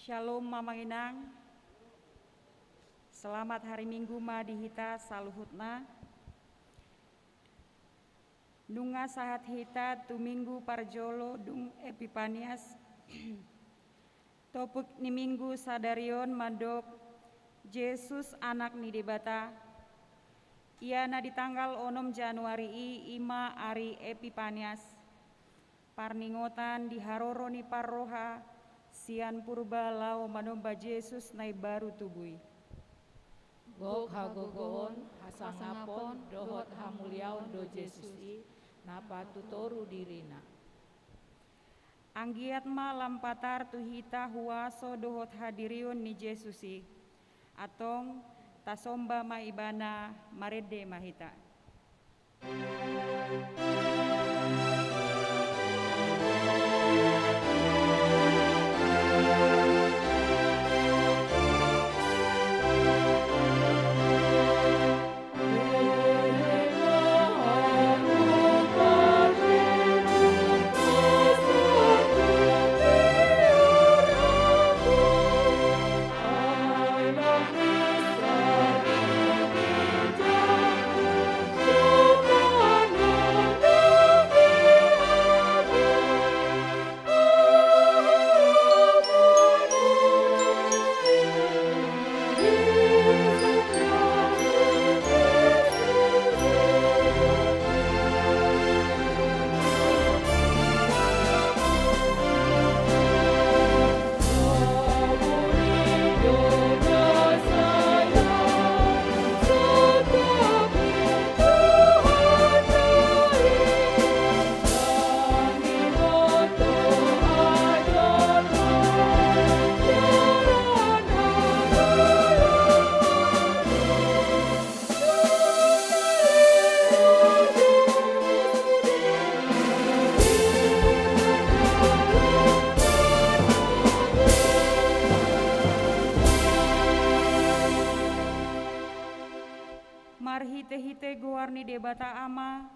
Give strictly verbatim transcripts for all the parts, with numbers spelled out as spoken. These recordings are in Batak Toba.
Shalom, Amang Inang. Selamat hari Minggu ma di hita saluhutna. Nunga sahat hita tu Minggu parjolo dung Epipanias. Topik ni Minggu sadari on mandok Jesus, Anak ni Debata. Ia na di tanggal onom Januari i, i ma ari Epipanias. Parningotan di haroro ni parroha sian purba laho manomba Jesus na imbaru tubu i. Gok hagogoon, hasangapon, dohot hamuliaon do Jesus i, na patutoru dirina. Anggiat ma lam patar tu hita huaso dohot hadirion ni Jesus i. Antong, tasomba ma Ibana, marende ma hita. Marhitehite goar ni Debata Ama,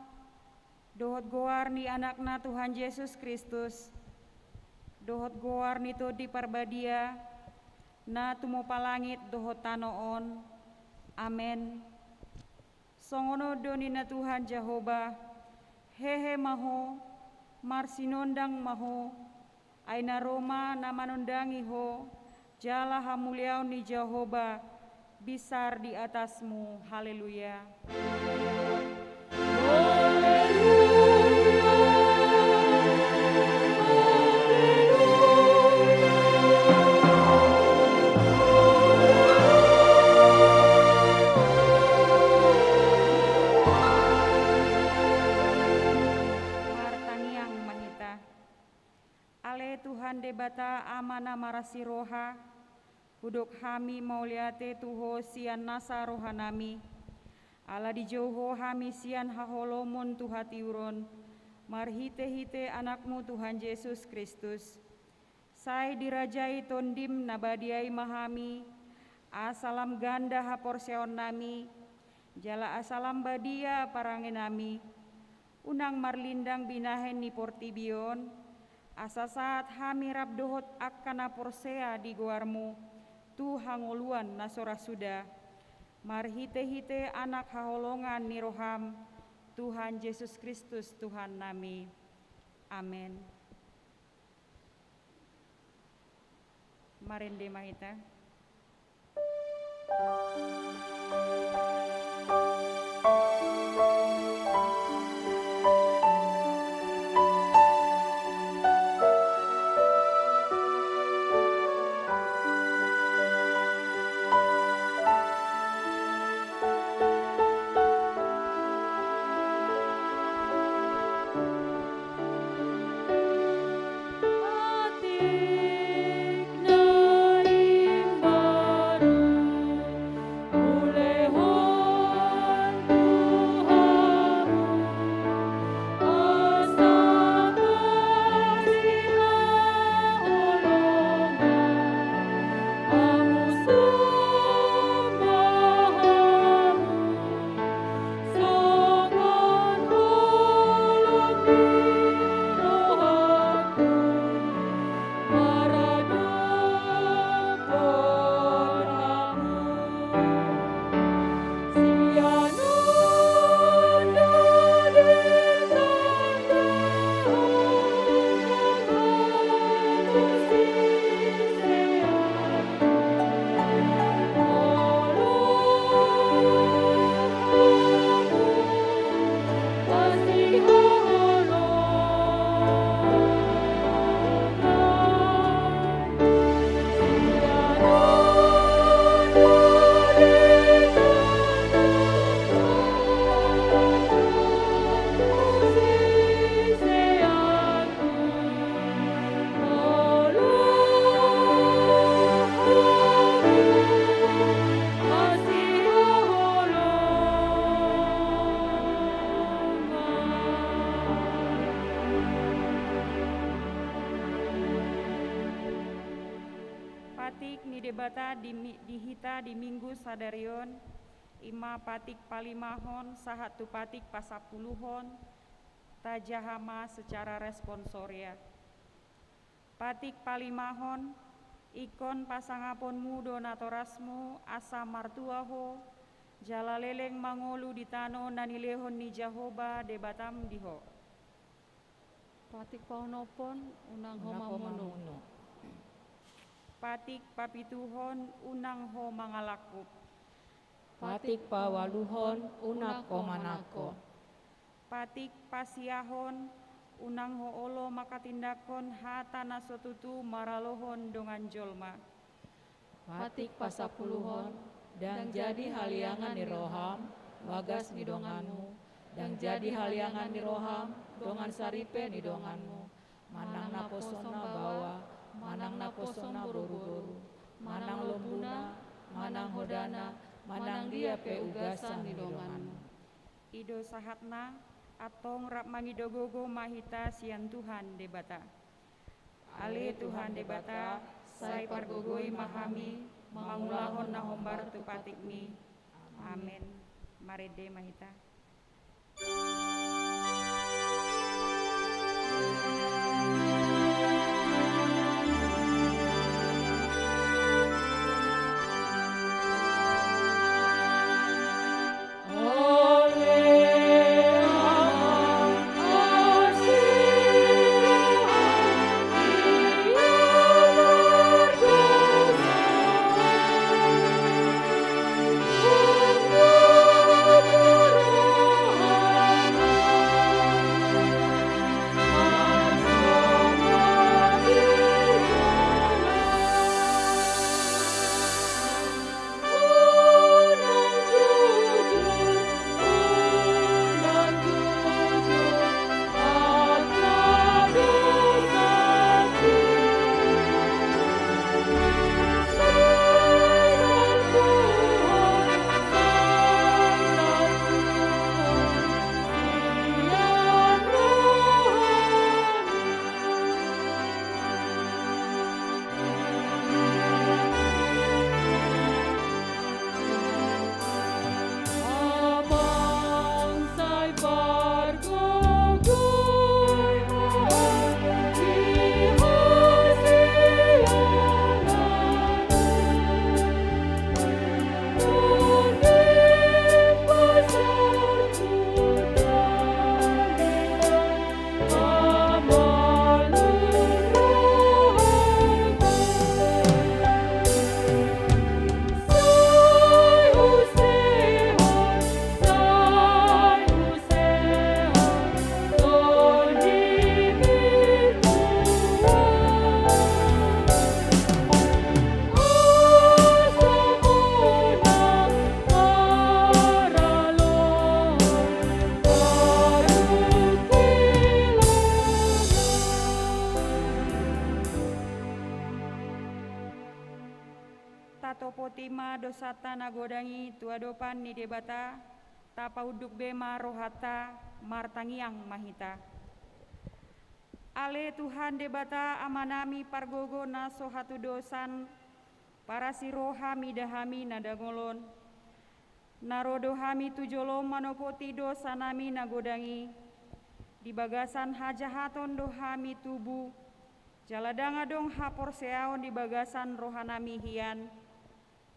dohot goar ni Anakna Tuhan Jesus Kristus, dohot goar ni Tondi Parbadia, na tumopa langit dohot tano on. Amen. Songon on do ninna Tuhan Jahowa: Hehe ma ho, marsinondang ma ho, ai na ro ma na manondangi ho, jala hamuliaon ni Jahowa binsar di atasmu. Haleluya. Martangiang ma hita. Ale Tuhan Debata, Ama na marasi roha, hudok hami mauliate tu Ho sian nasa rohanami, ala dijou Ho hami sian haholomon tu hatiuron, marhitehite Anakmu Tuhan Jesus Kristus. Sai dirajai Tondim na badia i ma hami, asa lam ganda haporseaonnami, jala asa lam badia parangenami. Unang marlindang binahen ni portibi on, asa sahat hami rap dohot angka na porsea di goarmu tu hangoluan na so ra suda. Marhitehite Anak haholongan ni roham, Tuhan Jesus Kristus Tuhannami. Amen. Marende ma hita. Debata di mi-, di hita di Minggu sadari on, i ma patik palimahon sahat tu patik pasampuluhon, tajaha ma secara responsoria. Patik palimahon, ingkon pasangaponmu do natorasmu asa martua ho, jala leleng mangolu di tano na nilehon ni Jahowa Debatam di ho. Patik paonomhon, unang ho mamunu. Patik papituhon, unang ho mangalangkup. Patik paualuhon, unang ho manangko. Patik pasiahon, unang ho olo manghatindanghon hata na so tutu maralohon dongan jolma. Patik pasampuluhon, ndang jadi haliangan ni roham bagas ni donganmu, ndang jadi haliangan ni roham dongan saripe ni donganmu, manang naposonna baoa, manang naposonna boruboru, manang lombuna, manang hodana, manang dia pe ugasan ni donganmu. I do sahatna, antong rap mangido gogo ma hita sian Tuhan Debata. Ale Tuhan Debata, sai pargogoi ma hami mangulahon na hombar tu patikmi. Amen. Marende ma hita. Tatopoti ma dosanta na godang i tu adopan ni Debata, tapaunduk be ma rohanta, martangiang ma hita. Ale Tuhan Debata Amanami pargogo na so hatudosan, parasi roha mida hami na dangol on. Na ro do hami tu jolom manopoti dosanami na godang i. Di bagasan hajahaton do hami tubu, jala ndang adong haporseaon di bagasan rohanami hian.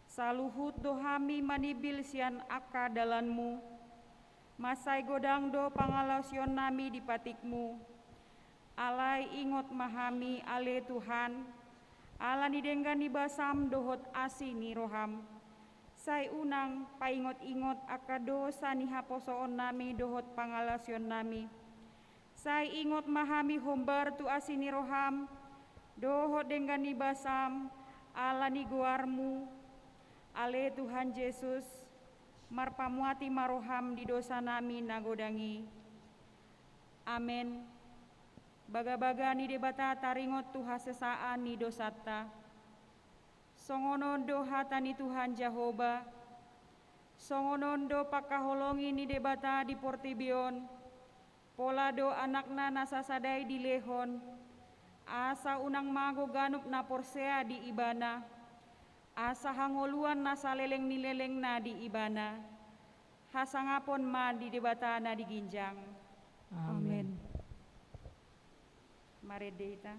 Saluhut do hami manimbil sian angka dalanmu. Mansai godang do pangalaosionnami di patikmu. Alai ingot ma hami, ale Tuhan, ala ni denggan ni basam dohot asi ni roham. Sai unang paingot-ingot angka dosa ni haposoonnami dohot pangalaosionnami. Sai ingot ma hami hombar tu asi ni roham dohot denggan ni basam, ala ni goarmu, ale Tuhan Jesus, marpamuati ma roham di dosanami na godang i. Amen. Bagabaga ni Debata taringot tu hasesaan ni dosanta. Songon on do hata ni Tuhan Jahowa. Songon on do pangkaholongi ni Debata di portibi on. Pola do Anakna na sasada i dilehon, asa unang mago ganup na porsea di Ibana, Asa hangoluan na saleleng ni lelengna di Ibana, hasangapon ma di Debata na di ginjang. Amen. Amen. Marende hita.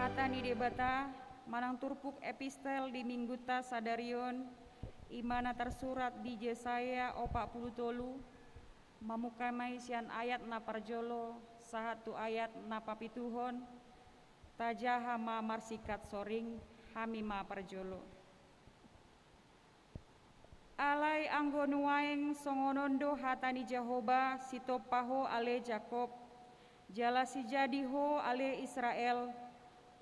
Hata ni Debata manang turpuk epistel di Minggunta sadari on, i ma na tarsurat di Jesaya opat pulu tolu, mamungka ma i sian ayat na parjolo sahat tu ayat na papituhon. Tajaha ma marsingkat soring, hami ma parjolo. Alai anggo nuaeng songon on do hata ni Jahowa: Sitompa ho ale Jakob, jala sijadi ho ale Israel.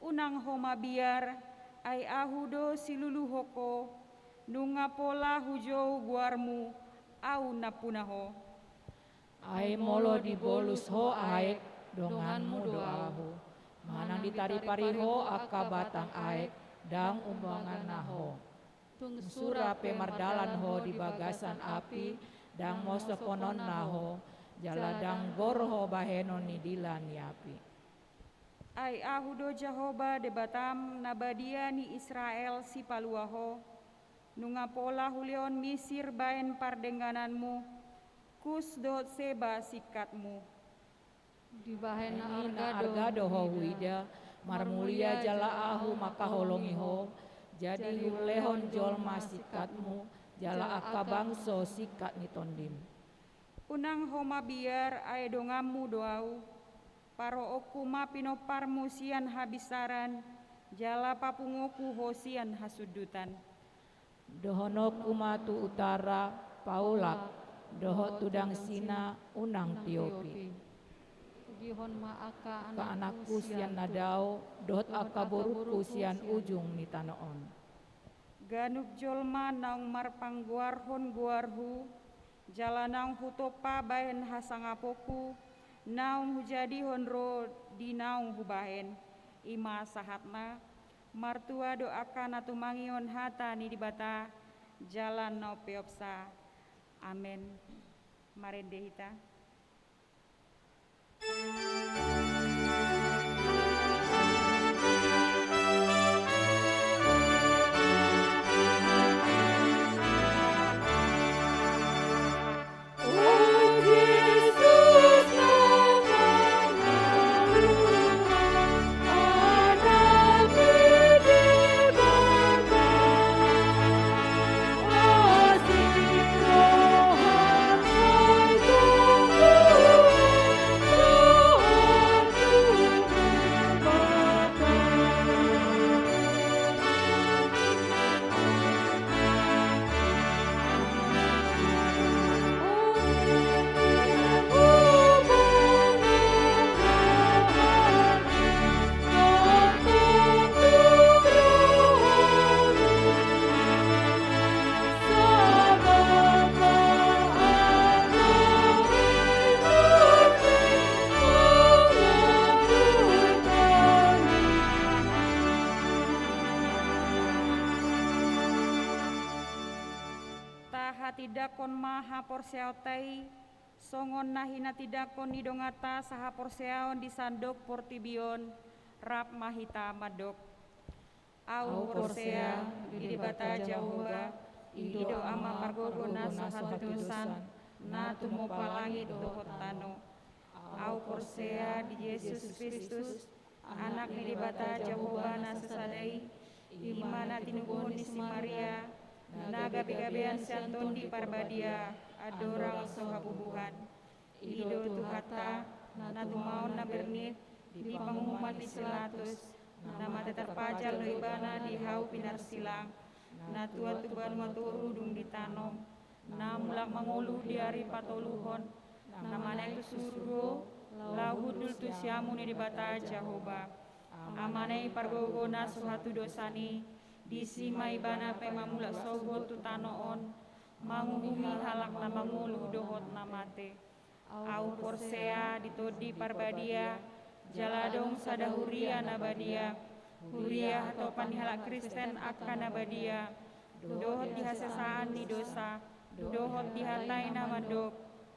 Unang ho mabiar, ai Ahu do siluluhon ho. Nunga pola hujou goarmu, Ahu nampuna ho. Ai molo dibolus ho aek, donganmu do Ahu. Manang ditaripari ho angka batang aek, ndang umbanganna ho. Tung sura pe mardalan ho di bagasan api, ndang mosoponna ho, jala ndang gor ho bahenon ni dila ni api. Ai Ahu do Jahowa Debatam, na badia ni Israel, sipalua ho. Nunga pola hulehon Misir bahen pardengananmu, Kus dohot Seba singkatmu. Dibahen na arga do ho huida, marmulia jala Ahu mangkaholongi ho, jadi hulehon jolma singkatmu, jala angka bangso singkat ni tondim. Unang ho mabiar, ai donganmu do Ahu. Paroonku ma pinomparmu sian habinsaran, jala papunguonku ho sian hasundutan. Dohononku ma tu utara: Paulak, dohot tu dangsina: Unang tiopi. Pogihon ma angka anakku sian na dao, dohot angka borungku sian ujung ni tano on. Ganup jolma naung marpanggoarhon goarhu, jala naung hutompa bahen hasangaponku, naung hujadihon ro di naung hubahen, i ma sahatna. Martua do angka na tumangihon hata ni Debata, jala na umpeopsa. Amen. Marende hita. Tahatindangkon ma haporseaonta i, songon na hinatindangkon ni donganta sahaporseaon di sandok portibi on, rap ma hita mandok. Ahu porsea di Debata Jahowa, i do Ama pargogoi na so hatutusan, na tumompa langit dohot tano. Ahu porsea di Jesus Kristus, Anak ni Debata Jahowa na sasada i, i ma na tinubuhon ni si Maria, na gabegabean sian Tondi Parbadia andorang so habubuhan. I do Tuhanta, na tumaon na bernit di pangumuman ni si Latus, na mate tarpajal do ibana di hau pinarsilang, na tuat tu banua toru dung ditanom, na mulak mangolu di ari patoluhon, na manaek tu surgo, laho hundul tu siamun ni Debata Jahowa. Amana i pargogo na so hatudosan i, disi ma ibana pe mamulak sogot tu tano on, manguhumi halak na mangolu dohot na mate. Ahu porsea di Tondi Parbadia, jala adong sada huria na badia, huria hatopan ni halak Kristen angka na badia, dohot di hasesaan ni dosa, dohot di hata i na mandok,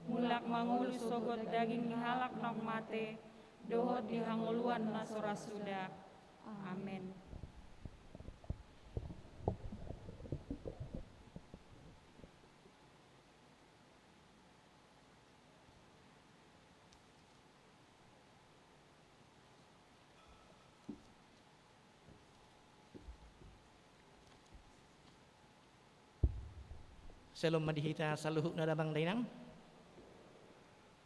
mulak mangolu sogot daging ni halak naung mate, dohot di hangoluan na so ra suda. Amen. Syalom ma di hita saluhutna damang dainang.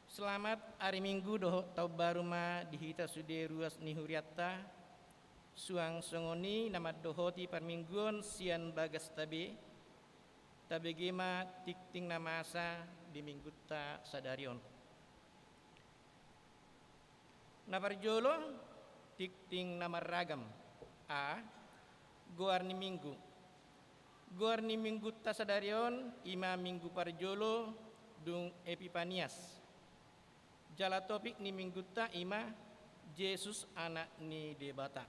Selamat ari Minggu dohot taon baru ma di hita sude ruas ni hurianta. Suang songon i na mandohoti parmingguon sian bagasta be, tabege ma tingting na masa di Minggunta sadari on. Na parjolo, tingting na marragam. A. Goar ni Minggu. Goar ni Minggunta sadari on i ma Minggu parjolo dung Epipanias. Jala topik ni Minggunta i ma Jesus Anak ni Debata.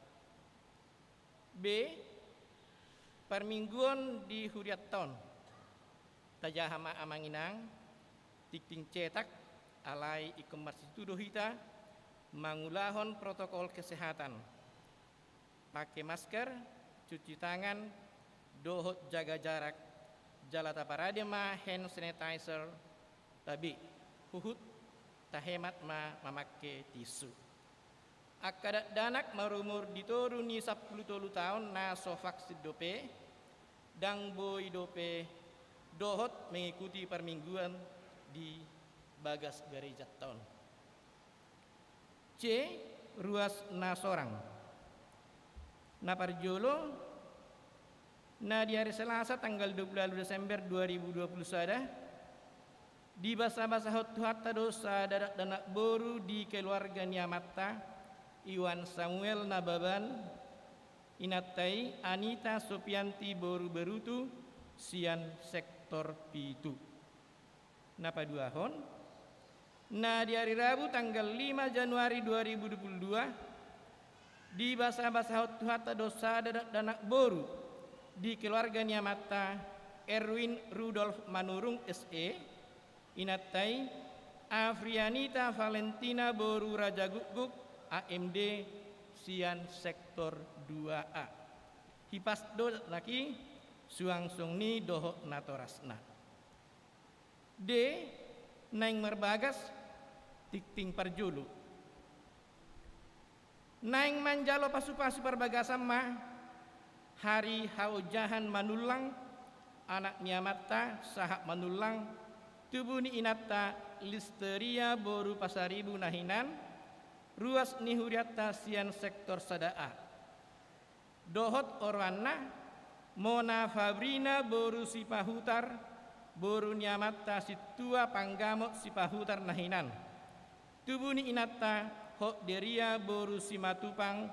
B. Parmingguon di hurianta on. Tajaha ma amang inang, tingting cetak, alai ingkon marsitu do hita mangulahon protokol kesehatan. Pake masker, cuci tangan, dohot jaga jarak, jala taparade ma hand sanitizer, tabe huhut tahemat ma mamake tisu. Angka dakdanak marumur di toru ni sampulu tolu taon na so vaksin dope, ndang boi dope dohot mengikuti parmingguan di bagas garejanta on. C. Ruas na sorang. Na parjolo, na di ari Selasa tanggal dua pulu ualu Desember dua ribu dua pulu sada, dibasabasahon Tuhanta do sada dakdanak boru di keluarga ni amanta, Iwan Samuel Nababan, inanta i Anita Sopianti boru Berutu, sian sektor pitu. Na paduahon, na di ari Rabu tanggal lima Januari dua ribu dua pulu dua, dibasabasahon Tuhanta do sada dakdanak boru di keluarga ni amanta, Erwin Rudolf Manurung S E, inanta i Afrianita Valentina boru Rajagukguk, A M D, sian sektor dua A. Hipas do dakdanak i suang songon i dohot natorasna. D. Naeng marbagas, tingting parjolo. Naeng manjalo pasupasu parbagasan ma, hari haojahan Manullang, anak ni amanta sahat Manullang, tubu ni inanta Listeria boru Pasaribu na hinan, ruas ni hurianta sian sektor sada A. Dohot oroanna, Mona Fabrina boru Sipahutar, boru ni amanta Sintua Panggamot Sipahutar na hinan. Tubu ni inanta Hotderia boru Simatupang,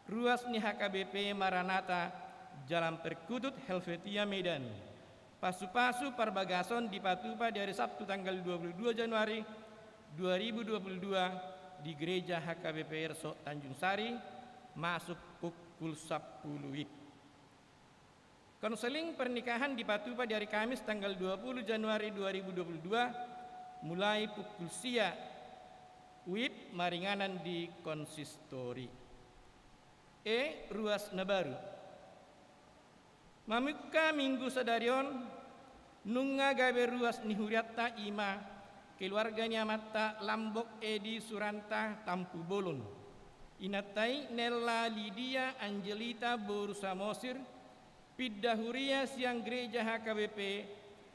ruas ni H K B P Maranatha, Jalan Perkutut, Helvetia, Medan. Pasupasu parbagason dipatupa di ari Sabtu tanggal dua pulu dua Januari dua ribu dua pulu dua di Gereja H K B P Resort Tanjung Sari, masuk pukul sampulu W I B. Konseling pernikahan dipatupa di ari Kamis tanggal dua pulu Januari dua ribu dua pulu dua, mulai pukul sia, W I B maringanan di konsistori. E. Ruas na baru. Mamungka Minggu sadari on, nunga gabe ruas ni hurianta i ma keluarga ni amanta Lambok Edi Suranta Tampubolon. Inanta i Nella Lydia Angelita boru Samosir, Pinda huria sian Gereja H K B P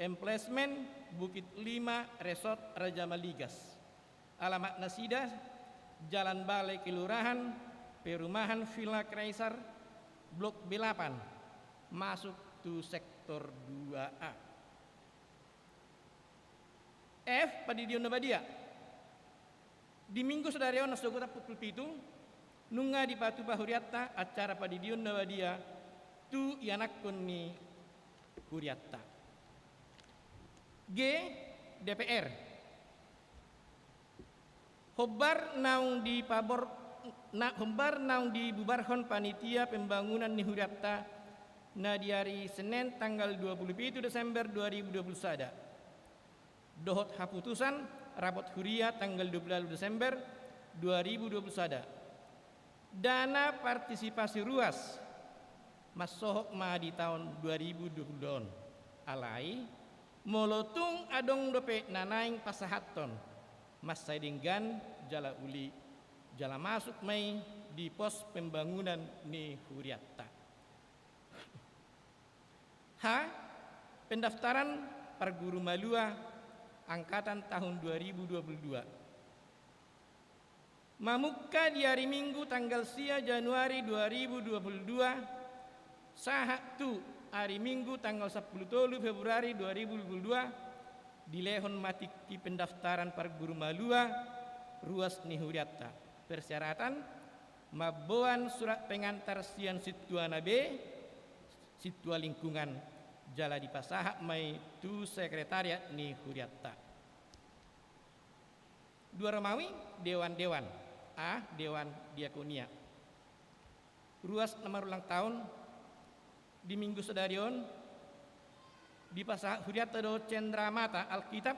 Emplacement Bukit Lima Resort Raja Maligas. Alamat nasida: Jalan Balai Kelurahan, Perumahan Villa Kaisar, Blok B lapan, masuk tu Sektor dua A. F. Pandidion na badia. Di Minggu sadari on nasogot pukul pitu, nunga dipatupa hurianta acara pandidion na badia tu ianakhon ni hurianta. G. D P R. Hombar naung dipabor-, na-, hombar naung dibubarhon panitia pembangunan ni hurianta na di ari Senen tanggal dua puluh pitu Desember dua ribu dua puluh sada. Dohot haputusan rapot huria tanggal dua puluh ualu Desember dua ribu dua puluh sada. Dana partisipasi ruas mansohot ma di taon dua ribu dua puluh dua on. Alai, molo tung adong dope na naeng pasahathon, mansai denggan jala uli, jala masuk ma i di pos pembangunan ni hurianta. H. Pendaftaran parguru malua angkatan tahun dua ribu dua puluh dua. Mamungka di ari Minggu tanggal sia Januari dua ribu dua puluh dua, sahat tu ari Minggu tanggal sampulu tolu Februari dua ribu dua puluh dua, dilehon ma tingki pendaftaran parguru malua ruas ni hurianta. Persyaratan: mamboan surat pengantar sian sintuana B, sintua lingkungan, jala dipasahat ma i tu sekretariat ni hurianta. Dua romawi, dewan-dewan. A. Dewan diakonia. Ruas na marulang taon. Di Minggu sadari on, dipasahat hurianta do cendramata Alkitab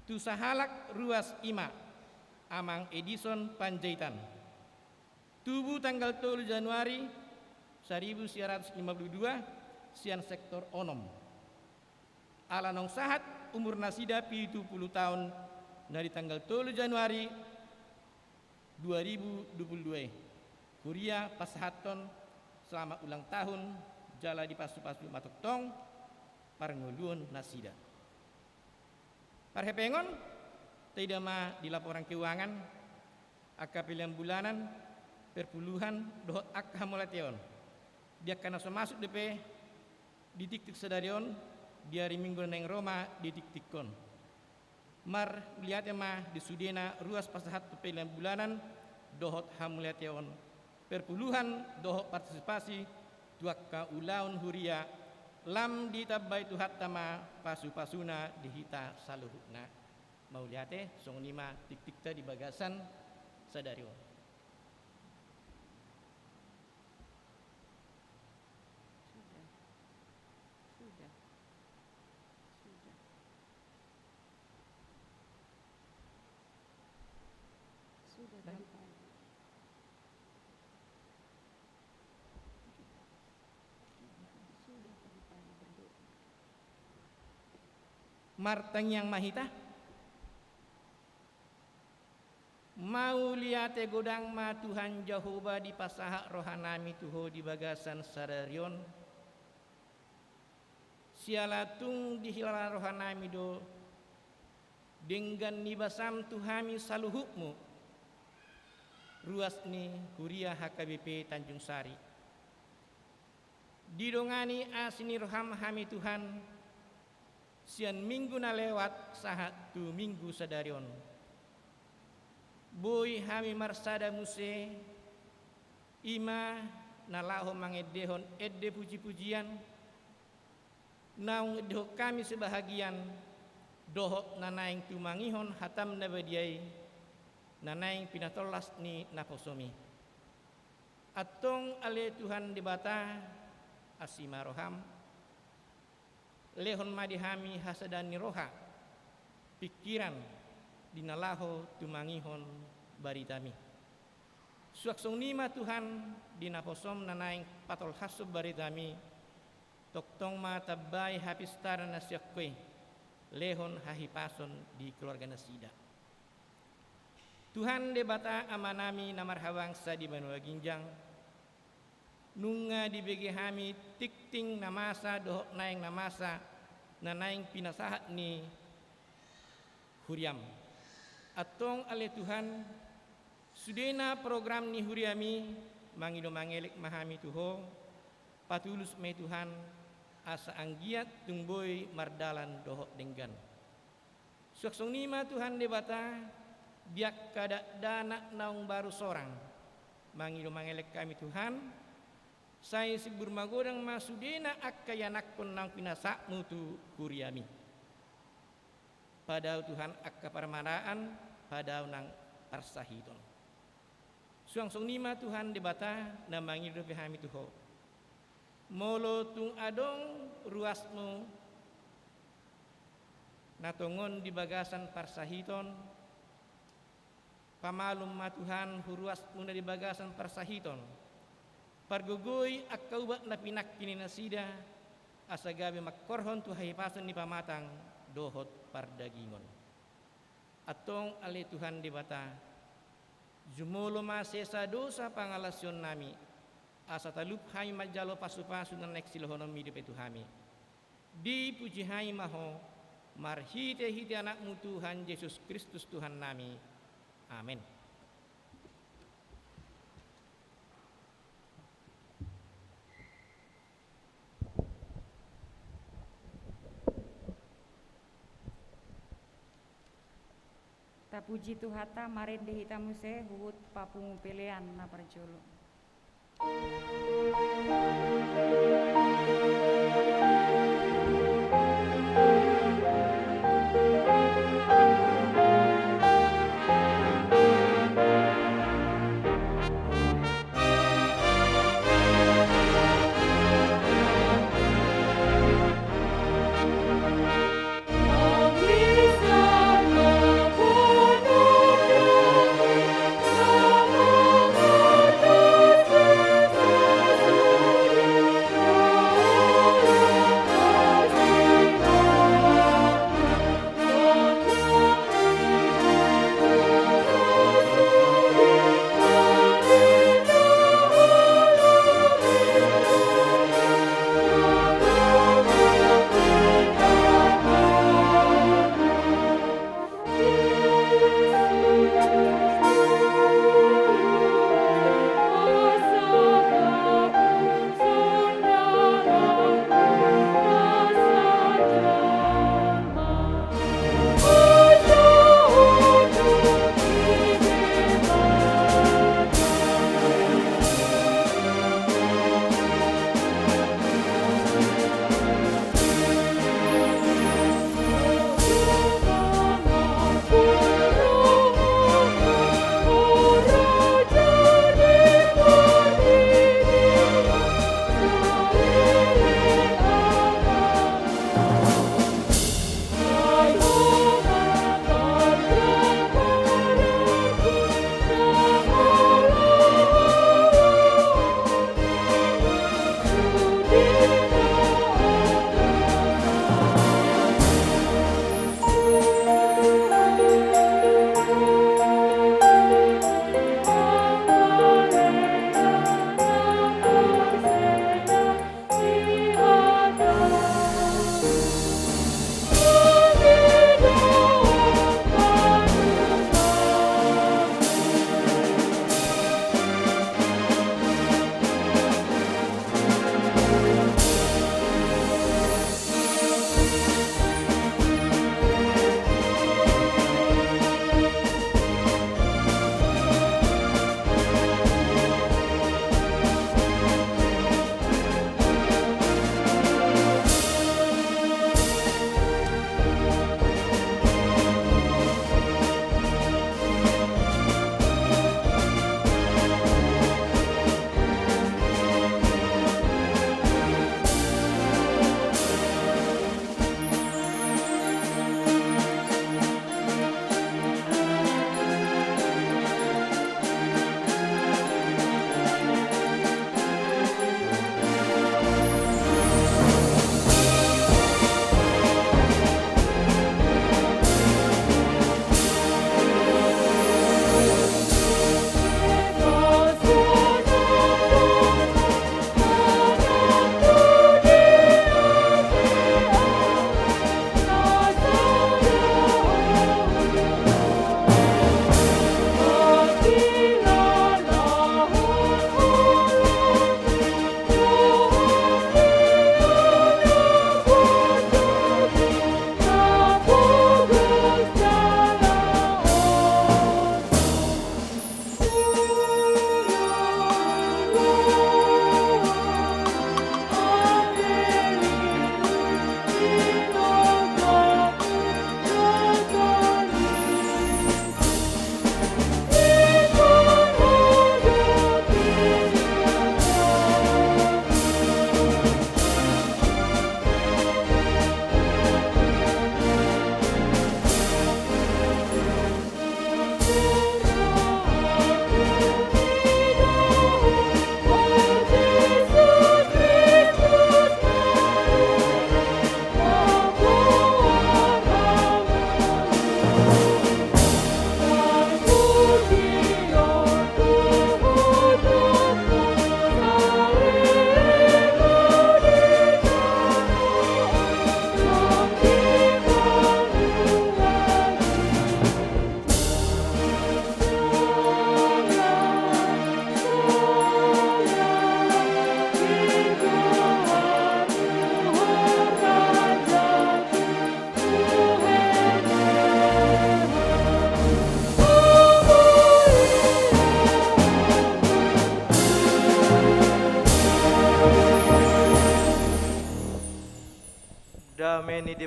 tu sahalak ruas, i ma Amang Edison Panjaitan. Tubu tanggal tolu Januari saribu sia ratus lima puluh dua, sian sektor onom. Ala naung sahat umurnasida pitu pulu taon na di tanggal tolu Januari dua ribu dua puluh dua i, huria pasahathon selamat ulang tahun jala dipasupasu ma tongtong parngoluonnasida. Parhepengon, taida ma di laporan keuangan, angka pelean bulanan, perpuluhan, dohot angka hamauliateon. Di angka na so masuk dope di tiktik sadari on, di ari Minggu na naeng ro ma di tiktik on. Marmauliate ma di sudena ruas pasahathon pelean bulanan dohot hamauliateon, perpuluhan dohot partisipasi tu angka ulaon huria, lam ditambai Tuhanta ma pasupasuna di hita saluhutna. Mauliate, songon i ma tiktikta di bagasan sadari on. Sudah. Sudah. Sudah. Sudah tadi pagi. Sudah tadi pagi berdoa. Martangiang ma hita. Mauliate godang ma Tuhan Jahowa dipasahat rohanami tu Ho di bagasan sadari on. Siala tung dihilala rohanami do denggan ni basaM tu hami saluhutmu, ruas ni huria H K B P Tanjung Sari. Didongani asi ni rohaM hami Tuhan, sian Minggu na lewat sahat tu Minggu sadari on. Boi hami marsada muse, i ma na laho mangendehon ende pujipujian, naung endehon hami sebahagian, dohot na naeng tumangihon hataM na badia i, na naeng pinatolhas ni naposoMi. Antong ale Tuhan Debata, asi ma rohaM, lehon ma di hami hasadaan ni roha, pingkiran, di na laho tumangihon baritaMi. Suang songon i ma Tuhan, di naposoM na naeng patolhashon baritaMi, tongtong ma tambai hapistaran na sian Ho i, lehon hahipason di keluarganasida. Tuhan Debata Amanami na marhabangsa di banua ginjang, Nunga dibege hami tingting na masa dohot naeng na masa na naeng pinasahat ni huriam. Antong ale Tuhan, sudena program ni huriami, mangido mangelek ma hami tu Ho, patulus ma i Tuhan, asa anggiat tung boi mardalan dohot denggan. Suang songon i ma Tuhan Debata, di angka dakdanak naung baru sorang, mangido mangelek hami Tuhan, sai simbur magodang ma sudena angka ianakhon naung pinasahatmu tu huriami. Padao Tuhan angka parmaraan, padao nang parsahiton. Suang songon i ma Tuhan Debata na mangido dope hami tu Ho. Molo tung adong ruasmu na tongon di bagasan parsahiton, pamalum ma Tuhan hu ruasmu na di bagasan parsahiton. Pargogoi angka ubat na pinangki ni nasida, asa gabe mangkorhon tu hahipason ni pamatang dohot pardagingon. Antong ale Tuhan Debata, jumolo ma sesa dosa pangalaosionnami, asa talup hami manjalo pasupasu na naeng silehononmi dope tu hami. Dipuji hami ma Ho, marhitehite Anakmu Tuhan Jesus Kristus Tuhannami. Amen. Tapuji Tuhanta, marende hita muse huhut papungu pelean na parjolo.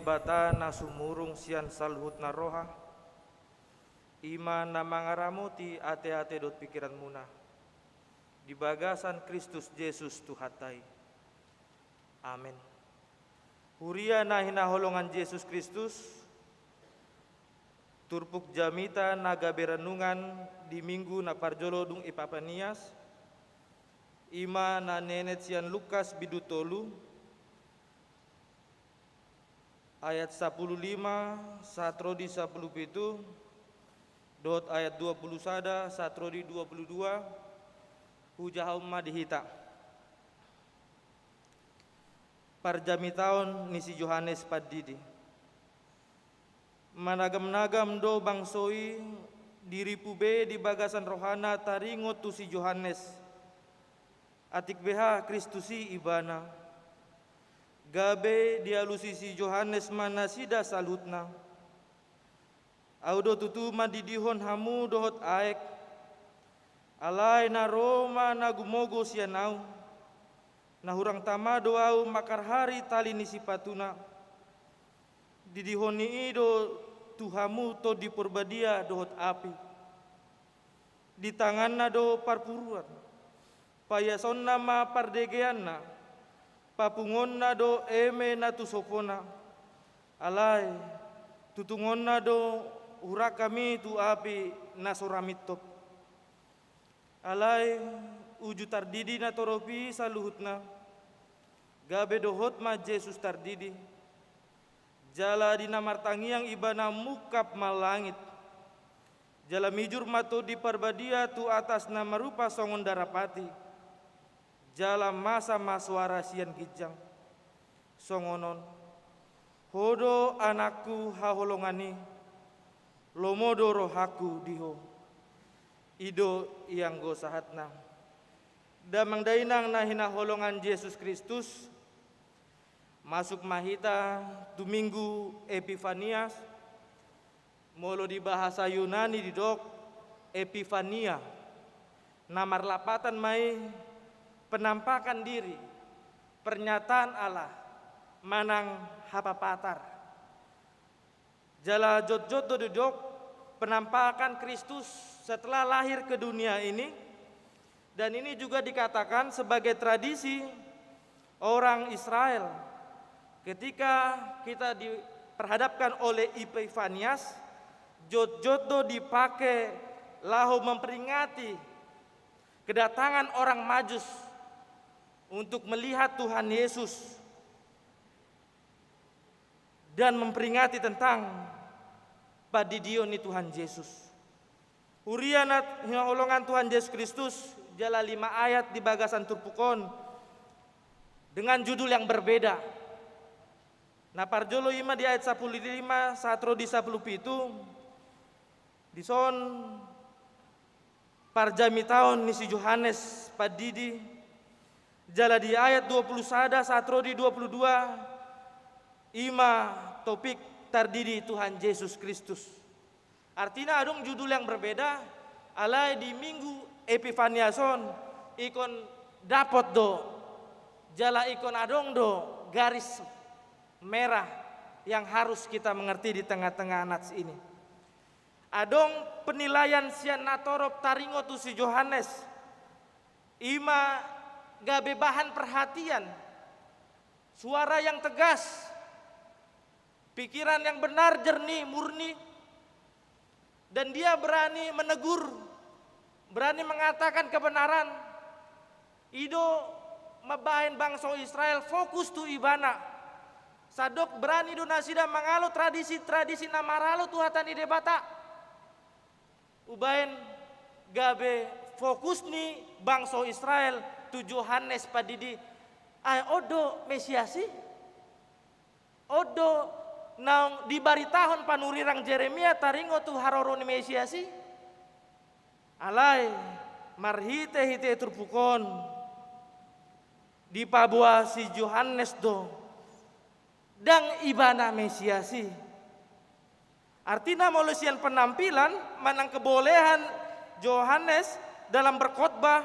Debata na sumurung sian saluhutna roha, i ma na mangaramoti ateate dohot pingkiranmuna di bagasan Kristus Jesus Tuhanta i. Amen. Huria na hinaholongan Jesus Kristus, turpuk jamita na gabe renungan di minggu na parjolo dung Epifanias, i ma na nienet sian Lukas bindu tolu, ayat sampulu lima sahat ro di sampulu pitu, dohot ayat dua pulu sada sahat ro di dua pulu dua. Hujahahon ma di hita. Parjamitaon ni si Johannes Pandidi. Managamnagam do bangso i, diripu be di bagasan rohana taringot tu si Johannes. Atik beha Kristus i ibana. Gabe dialusi si Johannes ma nasida saluhutna. Ahu do tutu mandidihon hamu dohot aek. Alai na ro ma na gumogo sian ahu. Na hurang tama do ahu mangkarhari tali ni sipatuna. Didihonni i do tu hamu Tondi Porbadia dohot api. Di tanganna do parpuruan. Paiasonna ma pardegeanna. Papungonna do eme na tu sopona. Alai tutungonna do hurangkam i tu api na so ra mintop. Alai uju tardidi natorop i saluhutna. Gabe dohot ma Jesus tardidi. Jala di na martangiang ibana mungkap ma langit. Jala mijur ma Tondi Parbadia tu atas na marupa songon darapati. Jala masa ma soara sian ginjang. Songon on. Ho do anakku haholongan i. Lomo do rohangku di ho. I do ianggo sahatna. Damang dainang na hinaholongan Jesus Kristus. Masuk ma hita tu minggu Epifanias. Molo di bahasa Yunani didok Epifania, na marlapatan ma i penampakan diri, pernyataan Allah, manang hapapatar. Jala jotjot do didok penampakan Kristus setelah lahir ke dunia ini, dan ini juga dikatakan sebagai tradisi orang Israel. Ketika kita diperhadapkan oleh Epifanias, jotjot do dipake laho memperingati kedatangan orang Majus untuk melihat Tuhan Yesus dan memperingati tentang pandidion ni Tuhan Yesus. Huria na hinaholongan Tuhan Jesus Kristus, jala lima ayat di bagasan turpuk on dengan judul yang berbeda. Na parjolo i ma di ayat sampulu lima sahat ro di sampulu pitu. Dison parjamitaon ni si Johannes Pandidi, jala di ayat dua pulu sada sahat ro di dua pulu dua, i ma topik tardidi Tuhan Jesus Kristus. Artina adong judul yang berbeda, alai di minggu Epifanias on ingkon dapot do, jala ingkon adong do garis merah yang harus kita mengerti di tengah-tengah nats ini. Adong penilaian sian natorop taringot tu si Johannes, i ma gabe bahan perhatian, suara yang tegas, pikiran yang benar, jernih, murni, dan dia berani menegur, berani mengatakan kebenaran. I do mambahen bangso Israel fokus tu ibana. Sandok berani do nasida mangalo tradisi-tradisi na maralo tu hata ni Debata. Umbahen gabe fokus ni bangso Israel tu Johannes Pandidi. Ai on do Mesias i? On do naung dibaritahon panurirang Jeremia taringot tu haroro ni Mesias i? Alai marhite-hite turpuk on dipaboa si Johannes do ndang ibana Mesias i. Artina molo sian penampilan manang kebolehan Johannes dalam berkhotbah,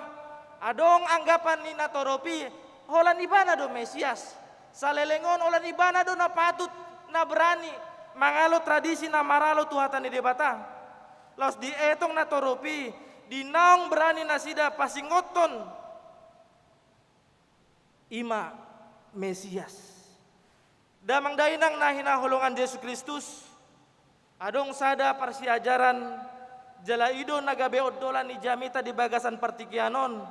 adong anggapan ni natorop i holan ibana do Mesias. Saleleng on holan ibana do na patut na berani mangalo tradisi na maralo tu hata ni Debata. Laos di etong na torop i, di naung berani nasida pasingothon i ma Mesias. Damang dainang na hinaholongan Jesus Kristus, adong sada parsiajaran jala i do na gabe ondolan ni jamita di bagasan partingkian on.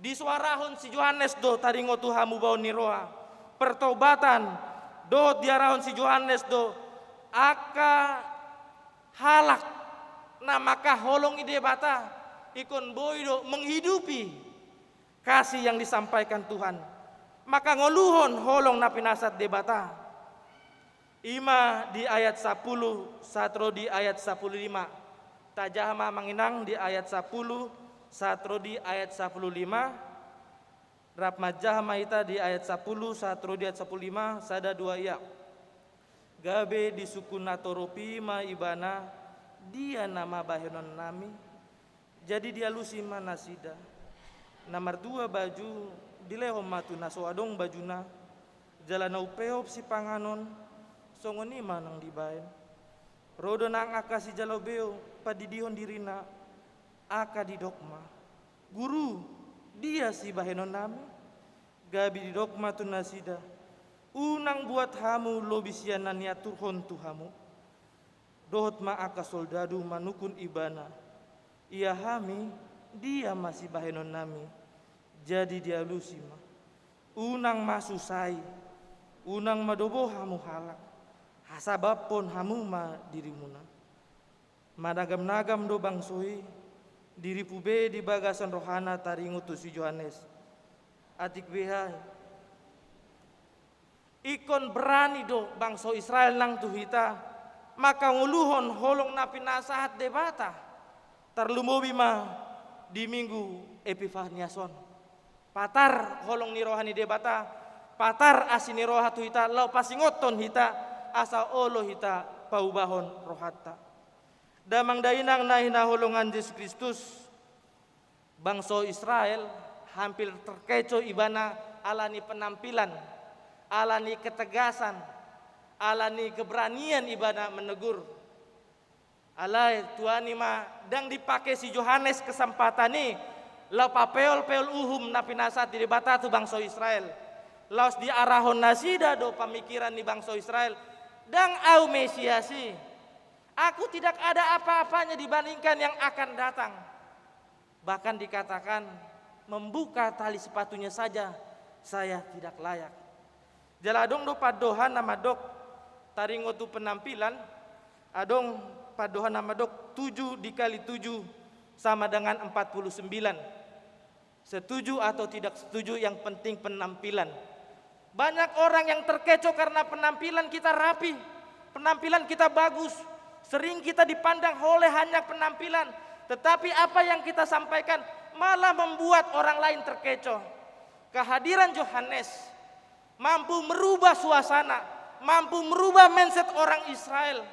Disuarahon si Johannes do taringot tu hamubaon ni roha, pertobatan, dohot diarahon si Johannes do angka halak na mangkaholongi Debata, ingkon boi do menghidupi kasih yang disampaikan Tuhan, mangkangoluhon holong na pinasahat Debata. I ma di ayat sapuluh sahat ro di ayat sapuluh lima. Tajaha ma amang inang di ayat sapuluh sahat ro di ayat sapuluh lima. Rap manjaha ma hita di ayat sapuluh sahat ro di ayat sapuluh lima, sada dua ia. Gabe disungkun na torop i ma ibana, dia nama bahenonnami? Jadi dialusi ma nasida. Na martua baju dilehon ma tu na so adong bajuna, jala na umpeop sipanganon, songon i ma naung dibahen. Ro do nang angka sijalo beo pandidihon dirina, angka didok ma, Guru, dia sibahenonnami? Gabe didok ma tu nasida, unang buat hamu lobi sian na niaturhon tu hamu. Dohot ma angka soldadu manungkun ibana, ia hami, dia ma sibahenonnami? Jadi dialusi ma, unang ma susai, unang ma dobo hamu halak, hasabamhon hamu ma dirimuna. Managamnagam do bangso i, diripu be di bagasan rohana taringot tu si Johannes. Atik beha i, ingkon berani do bangso Israel nang tu hita mangkangoluhon holong na pinasahat Debata, tarlumobi ma di Minggu Epifanias on. Patar holong ni roha ni Debata, patar asi ni roha tu hita laho pasingothon hita, asa olo hita paubahon rohanta. Damang dainang na hinaholongan Jesus Kristus, bangso Israel hampir terkecoh ibana ala ni penampilan, ala ni ketegasan, ala ni keberanian ibana menegur. Alai tuani ma, ndang dipake si Johannes kesempatan i laho papeolpeol uhum na pinasahat ni Debata tu bangso Israel. Laos diarahon nasida do pamikiran ni bangso Israel, ndang au Mesias i. Aku tidak ada apa-apanya dibandingkan yang akan datang. Bahkan dikatakan, membuka tali sepatunya saja saya tidak layak. Jala adong do pandohan na mandok taringot tu penampilan, adong pandohan na mandok tujuh dikali tujuh sama dengan empat puluh sembilan. Setuju atau tidak setuju, yang penting penampilan. Banyak orang yang terkecoh karena penampilan kita rapi, penampilan kita bagus. Sering kita dipandang oleh hanya penampilan, tetapi apa yang kita sampaikan malah membuat orang lain terkecoh. Kehadiran Johannes mampu merubah suasana, mampu merubah mindset orang Israel.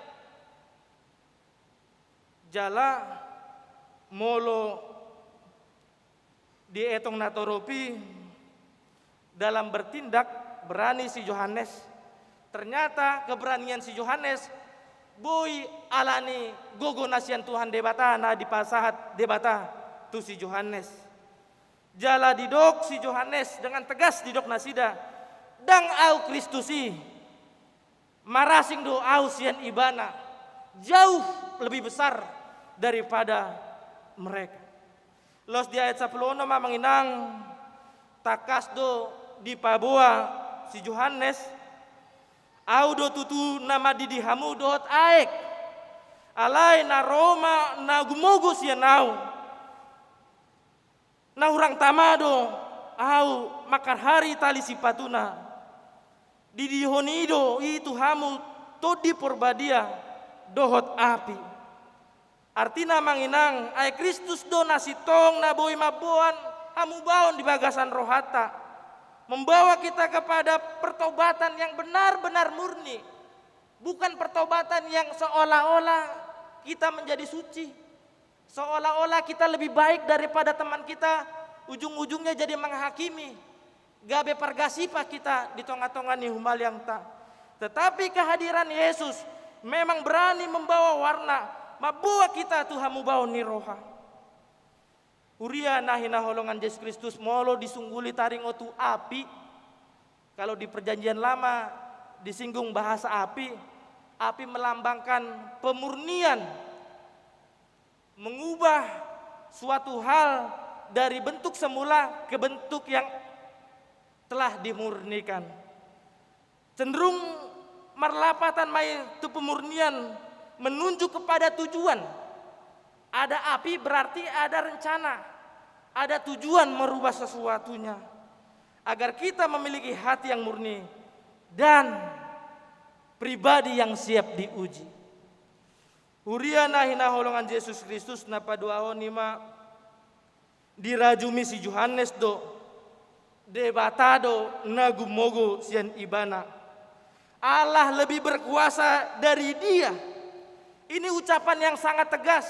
Jala molo di etong na torop i, dalam bertindak berani si Johannes. Ternyata keberanian si Johannes boi ala ni gogo na sian Tuhan Debata na dipasahat Debata tu si Johannes. Jala didok si Johannes dengan tegas, didok nasida, ndang au Kristus i. Marasing do au sian ibana, jauh lebih besar daripada mereka. Laos di ayat sapuluh onom, amang inang, tangkas do dipaboa si Johannes, au do tutu na mandidi hamu dohot aek. Alai na ro ma na gumogo sian au. Na hurang tama do au mangkarhari tali sipatuna. Didihon i do i tu hamu Tondi Porbadia dohot api. Artina, amang inang, aek Kristus do na sintong na boi mamboan hamubaon di bagasan rohanta, membawa kita kepada pertobatan yang benar-benar murni, bukan pertobatan yang seolah-olah kita menjadi suci. Seolah-olah kita lebih baik daripada teman kita, ujung-ujungnya jadi menghakimi, gabe pargasipa kita di tonga-tonga ni humaliangta. Tetapi kehadiran Yesus memang berani membawa warna, mamboan hita tu hamubaon ni roha. Huria na hinaholongan Jesus Kristus, molo disungguli taringot tu api, kalau di Perjanjian Lama disinggung bahasa api, api melambangkan pemurnian, mengubah suatu hal dari bentuk semula ke bentuk yang telah dimurnikan. Cenderung marlapatan ma i tu pemurnian, menunjuk kepada tujuan. Ada api berarti ada rencana, ada tujuan merubah sesuatunya. Agar kita memiliki hati yang murni dan pribadi yang siap diuji. Huria na hinaholongan Jesus Kristus, na paduahon i ma, dirajumi si Johannes do, Debata do na gumogo sian ibana. Allah lebih berkuasa dari dia. Ini ucapan yang sangat tegas,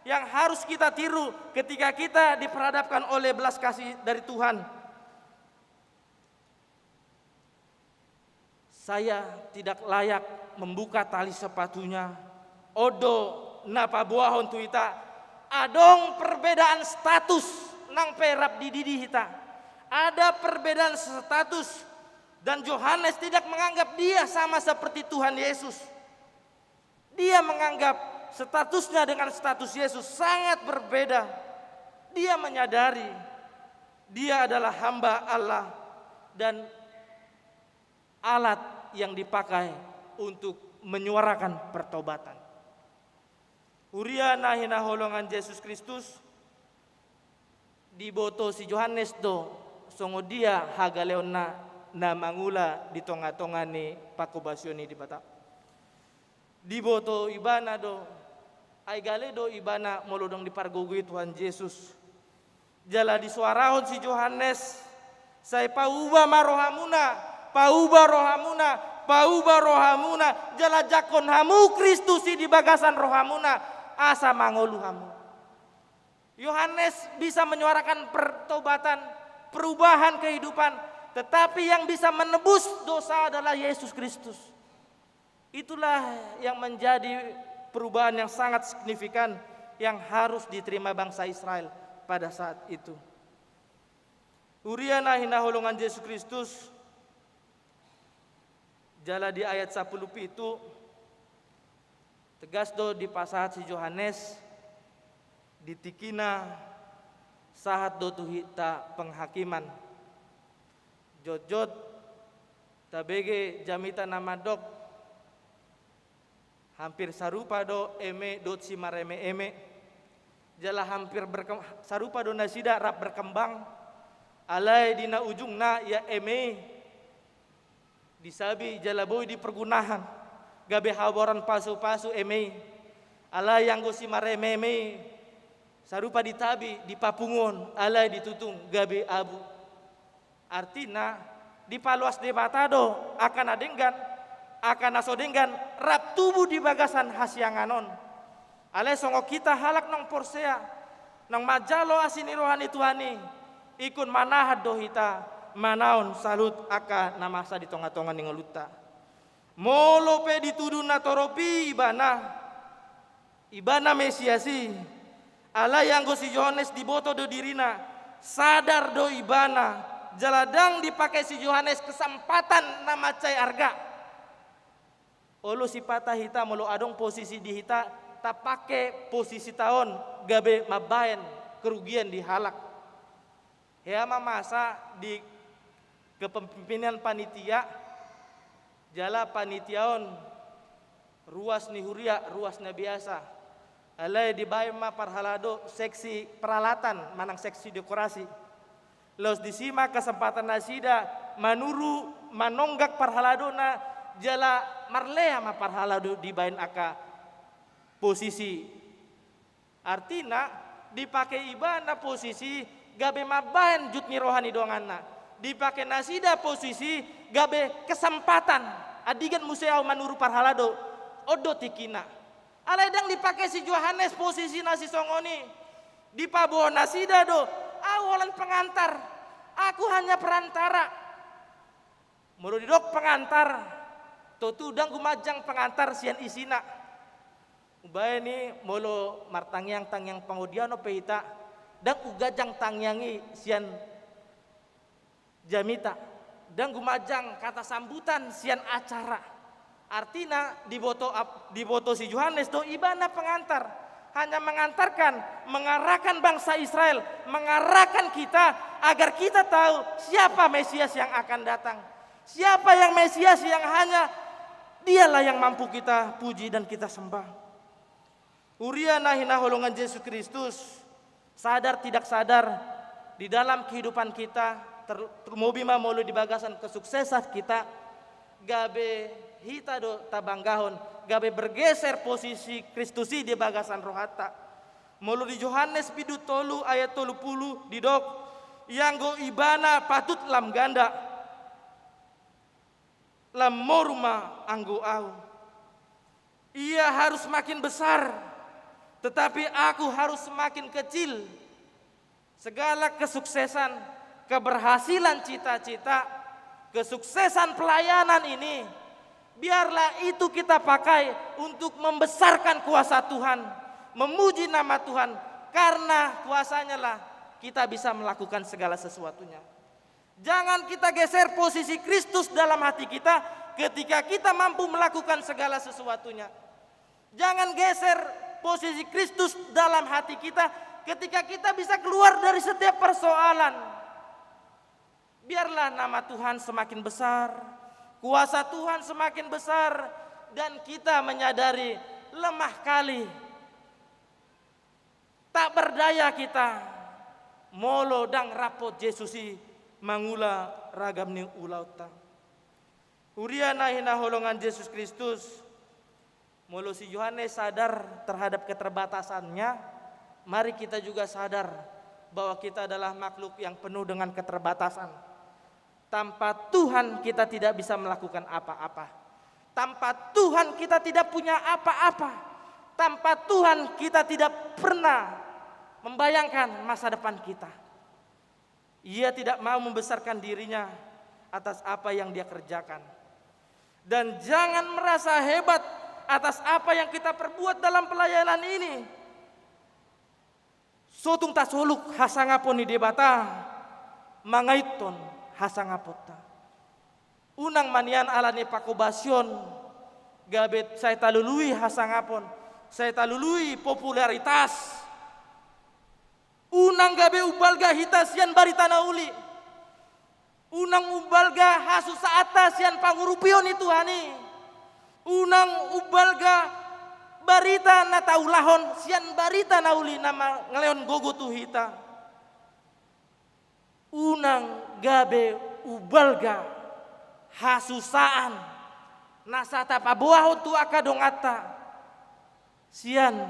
yang harus kita tiru ketika kita diperhadapkan oleh belas kasih dari Tuhan. Saya tidak layak membuka tali sepatunya. On do na paboahon tu hita, adong perbedaan status nang pe rap dididi hita. Ada perbedaan status, dan Johannes tidak menganggap dia sama seperti Tuhan Yesus. Dia menganggap statusnya dengan status Yesus sangat berbeda. Dia menyadari dia adalah hamba Allah dan alat yang dipakai untuk menyuarakan pertobatan. Huria na hinaholongan Jesus Kristus, diboto si Johannes do songon dia hagaleonna na mangula di tongatonga ni panghobasion ni Debata. Diboto ibana do, ai gale do ibana molo dung dipargogoi Tuhan Jesus. Jala disoarahon si Johannes, sai pauba ma rohamuna, pauba rohamuna, pauba rohamuna, jala jangkon hamu Kristus i di bagasan rohamuna, asa mangolu hamu. Yohanes bisa menyuarakan pertobatan, perubahan kehidupan, tetapi yang bisa menebus dosa adalah Yesus Kristus. Itulah yang menjadi perubahan yang sangat signifikan yang harus diterima bangsa Israel pada saat itu. Huria na hinaholongan Jesus Kristus, jala di ayat sapuluh pitu, tegas do dipasahat si Johannes, di tingkina sahat do tu hita penghakiman. Jotjot tabege jamita na mandok, hampir sarupa do eme dohot simaremeeme. Jala hampir berkem-, sarupa do nasida rap berkembang. Alai di na ujungna ia eme i disabi jala boi dipergunahan gabe haboaran pasupasu eme i. Alai anggo simaremeeme i sarupa ditabi, dipapungu on, alai ditutung gabe abu. Artina, dipaloas Debata do angka na denggan, angka na so denggan rap tubu di bagasan hasiangan on. Alai songon hita halak naung porsea, naung manjalo asi ni roha ni Tuhan i, ingkon manahan do hita manaon saluhut angka na masa di tongatonga ni ngolunta. Molo pe ditudu natorop i ibana, ibana Mesias i, alai anggo si Johannes diboto do dirina, sadar do ibana, jala ndang dipake si Johannes kesempatan na mansai arga. Olo sipata hita molo adong posisi di hita, tapake posisita on gabe mambahen kerugian di halak. Hea ma masa di kepemimpinan panitia, jala panitia on ruas ni huria, ruas na biasa. Alai dibahen ma parhalado seksi peralatan manang seksi dekorasi. Laos disi ma kesempatan nasida manuru, manonggak parhaladona, jala marlea ma parhalado dibahen angka posisi. Artina, dipake ibana posisi gabe mambahen jut ni roha ni donganna. Dipake nasida posisi gabe kesempatan. Andigan muse ahu manuru parhalado, on do tingkina. Alai ndang dipake si Johannes posisi na sisongon i. Dipaboa nasida do, ahu holan pengantar. Aku hanya perantara. Molo didok pengantar, Tutu ndang gumanjang pengantar sian isina. Umbahen i molo martangiang-tangiang pangodianon pe hita, ndang gumanjang tangiang i sian jamita, ndang gumanjang kata sambutan sian acara. Artina diboto ap-, diboto si Johannes do ibana pengantar, hanya mengantarkan, mengarahkan bangsa Israel, mengarahkan kita agar kita tahu siapa Mesias yang akan datang. Siapa yang Mesias yang hanya Dialah yang mampu kita puji dan kita sembah. Huria na hinaholongan Jesus Kristus, sadar tidak sadar, di dalam kehidupan kita, ter-, terlobi ma molo di bagasan kesuksesan kita, gabe hita do tabanggahon, gabe bergeser posisi Kristus i di bagasan rohanta. Molo di Johannes bindu tolu ayat tolu pulu didok, ianggo ibana patut lam ganda, lam moru ma anggo ahu. Ia harus makin besar, tetapi aku harus semakin kecil. Segala kesuksesan, keberhasilan cita-cita, kesuksesan pelayanan ini, biarlah itu kita pakai untuk membesarkan kuasa Tuhan, memuji nama Tuhan, karena kuasanya lah kita bisa melakukan segala sesuatunya. Jangan kita geser posisi Kristus dalam hati kita ketika kita mampu melakukan segala sesuatunya. Jangan geser posisi Kristus dalam hati kita ketika kita bisa keluar dari setiap persoalan. Biarlah nama Tuhan semakin besar, kuasa Tuhan semakin besar, dan kita menyadari lemah kali. Tak berdaya kita, molo ndang rap Jesus i mangula ragam ni ulaonta. Huria na hinaholongan Jesus Kristus, molo si Johannes sadar terhadap keterbatasannya, mari kita juga sadar bahwa kita adalah makhluk yang penuh dengan keterbatasan. Tanpa Tuhan kita tidak bisa melakukan apa-apa. Tanpa Tuhan kita tidak punya apa-apa. Tanpa Tuhan kita tidak pernah membayangkan masa depan kita. Ia tidak mau membesarkan dirinya atas apa yang dia kerjakan. Dan jangan merasa hebat atas apa yang kita perbuat dalam pelayanan ini. Sotung tasoluk hasangapon ni Debata, mangaithon hasangaponta. Unang ma nian ala ni panghobasion, gabe sai talului hasangapon, sai talului popularitas. Unang gabe umbalga hita sian barita na uli. Unang umbalga hasusaanta sian pangurupion ni Tuhan i. Unang umbalga barita na taulahon sian barita na uli na mangalehon gogo tu hita. Unang gabe umbalga hasusaan na sai tapaboahon tu angka donganta sian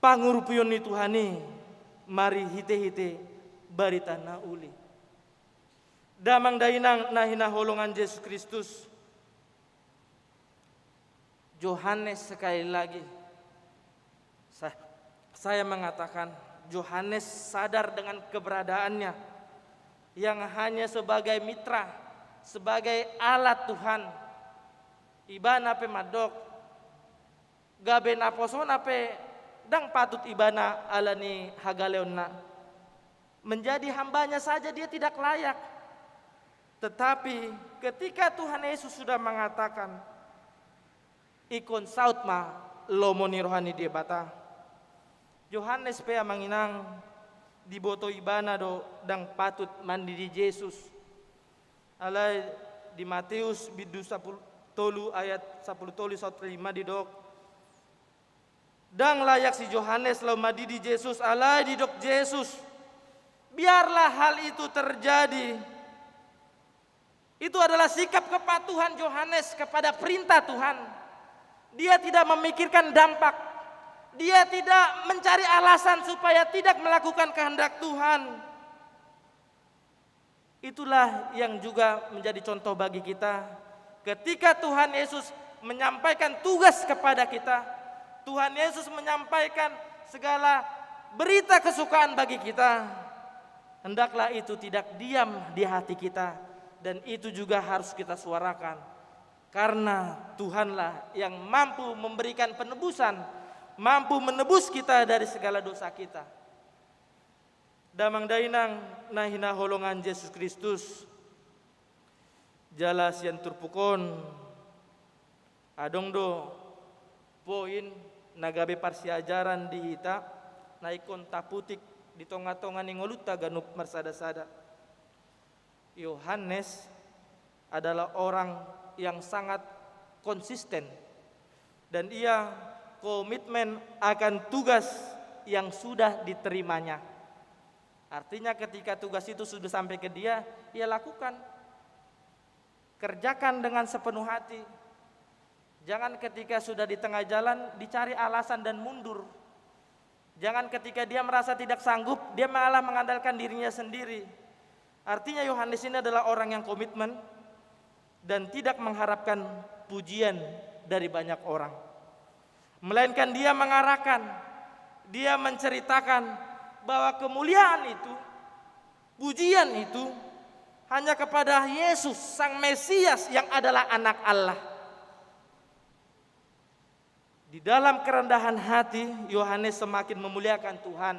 pangurupion ni Tuhan i marhitehite barita na uli. Damang dainang na hinaholongan Jesus Kristus, Johannes sekali lagi, sa-, saya mengatakan, Johannes sadar dengan keberadaannya yang hanya sebagai mitra, sebagai alat Tuhan. Ibana pe mandok, gabe naposona pe ndang patut ibana ala ni hagaleonna. Menjadi hambanya saja dia tidak layak. Tetapi ketika Tuhan Yesus sudah mengatakan, ingkon saut ma lomo ni roha ni Debata. Johannes pe amang inang diboto ibana do ndang patut mandidi Jesus. Alai di Matius bindu sapuluh tolu ayat sapuluh tolu saut lima didok, ndang layak si Johannes laho mandidi Jesus, alai didok Jesus, biarlah hal itu terjadi. Itu adalah sikap kepatuhan Johannes kepada perintah Tuhan. Dia tidak memikirkan dampak. Dia tidak mencari alasan supaya tidak melakukan kehendak Tuhan. Itulah yang juga menjadi contoh bagi kita. Ketika Tuhan Yesus menyampaikan tugas kepada kita, Tuhan Yesus menyampaikan segala berita kesukaan bagi kita, hendaklah itu tidak diam di hati kita, dan itu juga harus kita suarakan. Karena Tuhanlah yang mampu memberikan penebusan, mampu menebus kita dari segala dosa kita. Damang dainang na hinaholongan Jesus Kristus, jala sian turpuk on adong do poin na gabe parsiajaran di hita, na ingkon taputik di tonga-tonga ni ngolunta ganup marsada-sada. Yohanes adalah orang yang sangat konsisten dan ia komitmen akan tugas yang sudah diterimanya. Artinya, ketika tugas itu sudah sampai ke dia, ia lakukan. Kerjakan dengan sepenuh hati. Jangan ketika sudah di tengah jalan dicari alasan dan mundur. Jangan ketika dia merasa tidak sanggup, dia malah mengandalkan dirinya sendiri. Artinya, Yohanes ini adalah orang yang komitmen dan tidak mengharapkan pujian dari banyak orang. Melainkan dia mengarahkan, dia menceritakan bahwa kemuliaan itu, pujian itu hanya kepada Yesus, Sang Mesias yang adalah Anak Allah. Di dalam kerendahan hati, Yohanes semakin memuliakan Tuhan.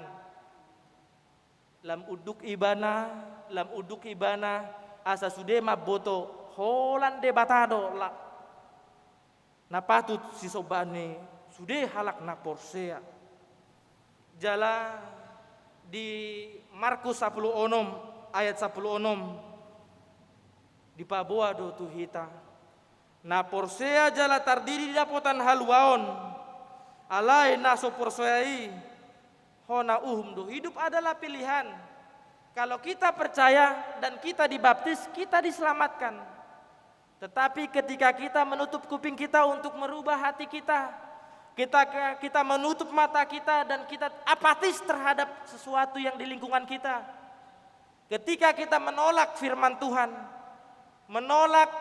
Lam unduk ibana, lam unduk ibana, asa sude mamboto holan Debata do la na patut sisombaan ni sude halak na porsea. Jala di Markus sapuluh onom ayat sapuluh onom dipaboa do tu hita: Na porsea jala tardidi dapotan haluaon, alai na so porsea i hona uhum do. Hidup adalah pilihan. Kalau kita percaya dan kita dibaptis, kita diselamatkan. Tetapi ketika kita menutup kuping kita untuk merubah hati kita, kita, kita menutup mata kita dan kita apatis terhadap sesuatu yang di lingkungan kita, ketika kita menolak firman Tuhan, menolak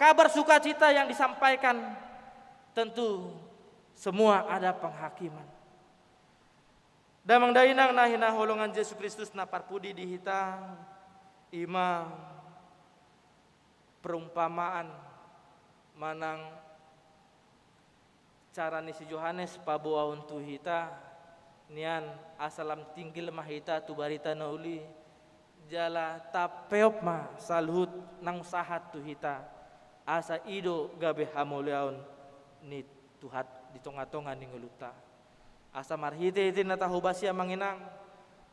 kabar sukacita yang disampaikan, tentu semua ada penghakiman. Damang dainang na hinaholongan Jesus Kristus na parpudi di hita, ima perumpamaan manang cara ni si Johannes paboaon tu hita, nian asa lam tinggil ma hita tu barita na uli, jala tapeop ma saluhut naung sahat tu hita, asa i do gabe hamuliaon ni Tuhan di tonga-tonga ni ngolunta. Asa marhite-hite na tahobasi, amang inang,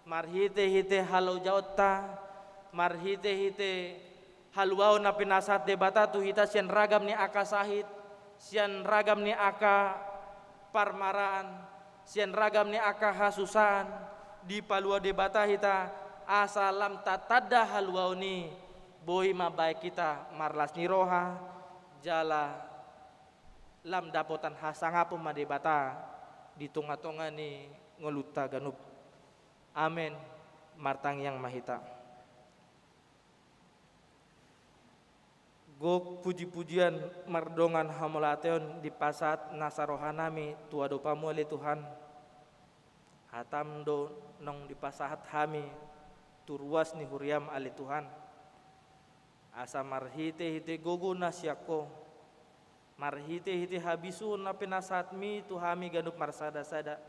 marhite-hite halojaonta, marhite-hite haluaon na pinasahat Debata tu hita sian ragam ni angka sahit, sian ragam ni angka parmaraan, sian ragam ni angka hasusaan, dipalua Debata hita, asa lam tatanda haluaon i, boi mambahen hita marlas ni roha, jala lam dapotan hasangapon ma Debata di tonga-tonga ni ngolunta ganup. Amen. Martangiang ma hita. Gok puji-pujian mardongan hamauliateon dipasahat nasa rohanami tu adopanMu, ale Tuhan. HataM do naung dipasahat hami tu ruas ni huriaM, ale Tuhan. Asa marhite-hite gogo na sian Ho, marhite-hite habisuhon na pinasahatMi tu hami ganup marsada-sada,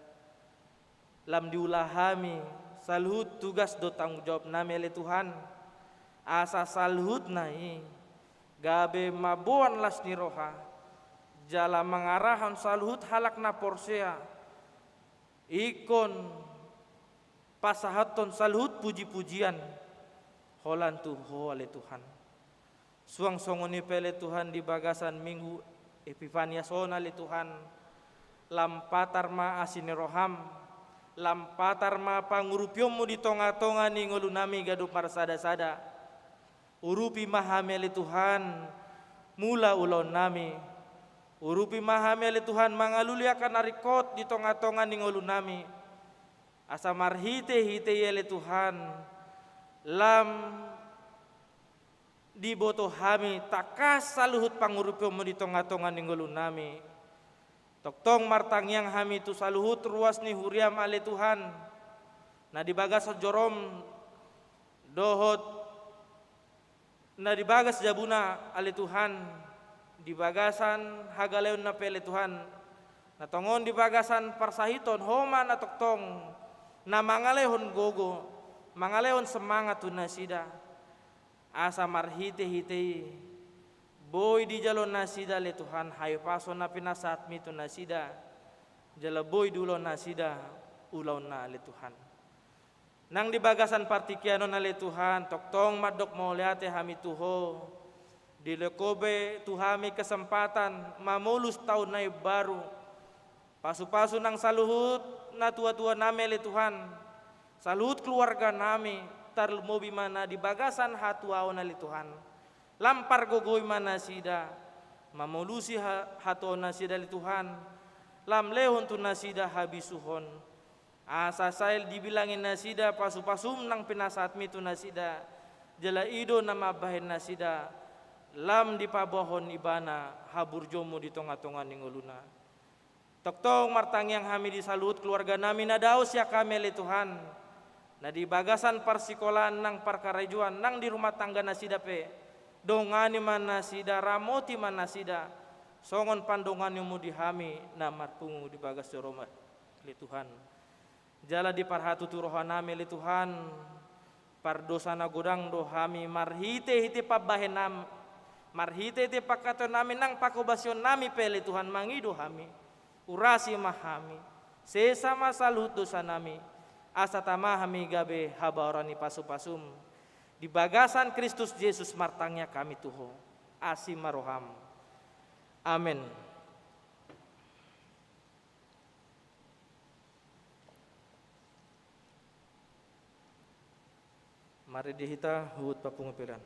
lam diula hami saluhut tugas dohot tanggung jawabnami, ale Tuhan, asa saluhutna i gabe mamboan las ni roha, jala mangarahon saluhut halak na porsea ingkon pasahathon saluhut puji-pujian holan tu Ho, ale Tuhan. Suang songon i pe, ale Tuhan, di bagasan Minggu Epifanias on, ale Tuhan, lam patar ma asi ni rohaM, lam patar ma pangurupionMu di tonga-tonga ni ngolunami ganup marsada-sada. Urupi ma hami, ale Tuhan, mula ulaonnami. Urupi ma hami, ale Tuhan, mangalului angka na ringkot di tonga-tonga ni ngolunami. Asa marhite-hite i, ale Tuhan, lam diboto hami tangkas saluhut pangurupionMu di tonga-tonga ni ngolunami. Tongtong martangiang hami tu saluhut ruas ni huriaM, ale Tuhan, na di bagas joroM dohot na di bagas jabuna, ale Tuhan, di bagasan hagaleonna pe ale Tuhan, na tongon di bagasan parsahiton Ho ma na tongtong na mangalehon gogo, mangalehon semangat tu nasida. Asa marhite-hite i boi dijalo nasida ale Tuhan hahipason na pinasahatmi tu nasida, jala boi diulahon nasida ulaonna ale Tuhan. Nang di bagasan partingkian on ale Tuhan, tongtong mandok mauliate hami tu Ho, dilehon Ho be tu hami kesempatan mamolus taon na imbaru. Pasu-pasu nang saluhut natua-tua nami ale Tuhan, saluhut keluarga nami, tarlumobi ma na di bagasan hatuaon ale Tuhan. Lam pargogoi ma nasida, mamolusi ha-, hatuaon nasida ale Tuhan, lam lehon tu nasida habisuhon. Asa sai dibilangi nasida pasu-pasum nang pinasahatmi tu nasida, jala i do na mambahen nasida lam dipaboahon ibana haburjuonmu di tonga-tonga ni ngoluna. Tongtong martangiang hami di saluhut keluarga nami na dao sian hami ale Tuhan, na di bagasan parsikolaan nang parkarejoan nang di rumah tangga nasida pe, dongani ma nasida, ramoti ma nasida, songon pandonganimu di hami na marpungu di bagas joro ma ale Tuhan. Jala diparhatutu roha nami ale Tuhan, pardosa na godang do hami marhite-hite pambahen nami, marhite-hite pangkataion nami nang panghobasion nami pe ale Tuhan mangido hami, urasi ma hami, sesa ma saluhut dosa nami, asa tama hami gabe habaoran ni pasu-pasum. Di bagasan Kristus Jesus martangiang hami tu Ho. Asi ma roham. Amen. Marende hita huhut papungu pelean.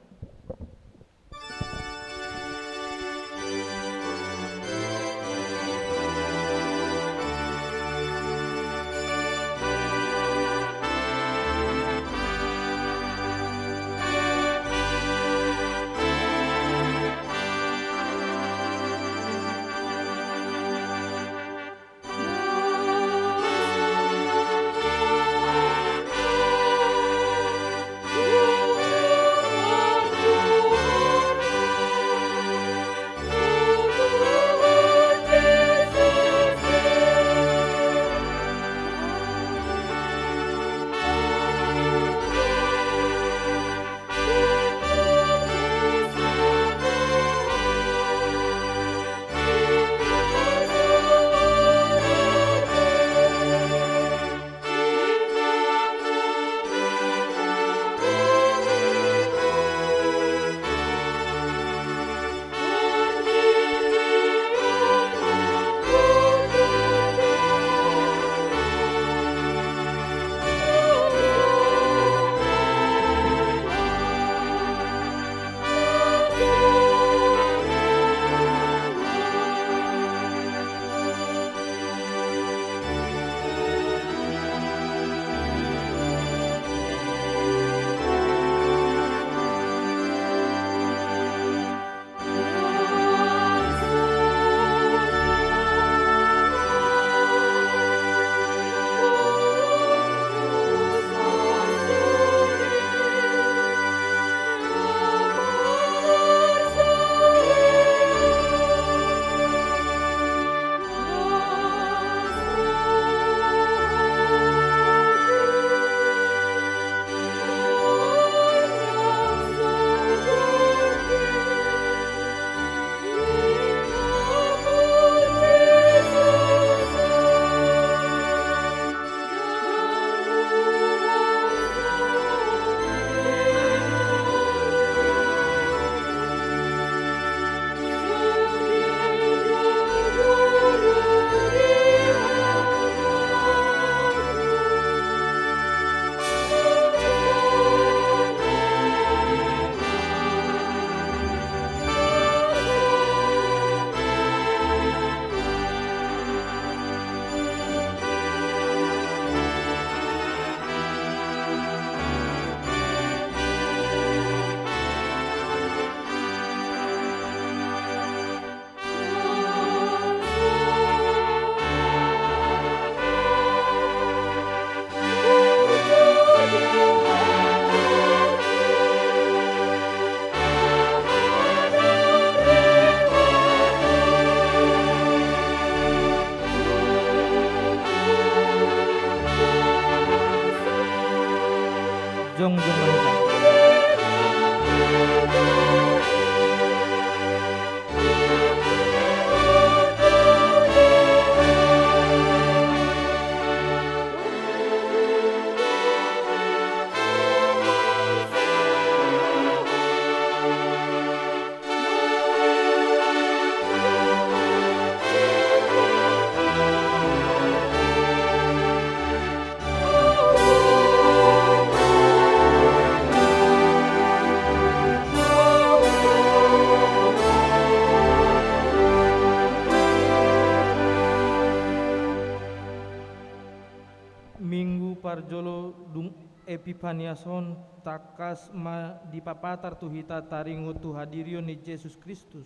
Parjolo dung Epipanias on, tangkas ma dipapatar tu hita taringot tu hadirion ni Jesus Kristus,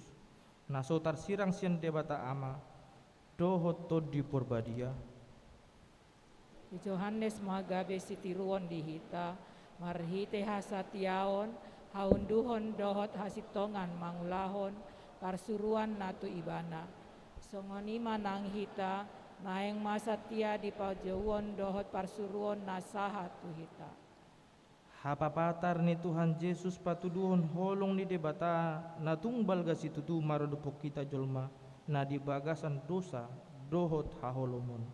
na so tarsirang sian Debata Ama dohot Tondi Porbadia. Di Johannes ma gabe sitiruon di hita, marhite hasatiaon, haunduhon dohot hasintongan mangulahon parsuruan na tu Ibana. Songon i ma nang hita, naeng ma satia di pajouon dohot parsuruon na sahat tu hita. Hapapatar ni Tuhan Jesus patuduhon holong ni Debata na tung balga situtu maradophon hita jolma na di bagasan dosa dohot haholomon.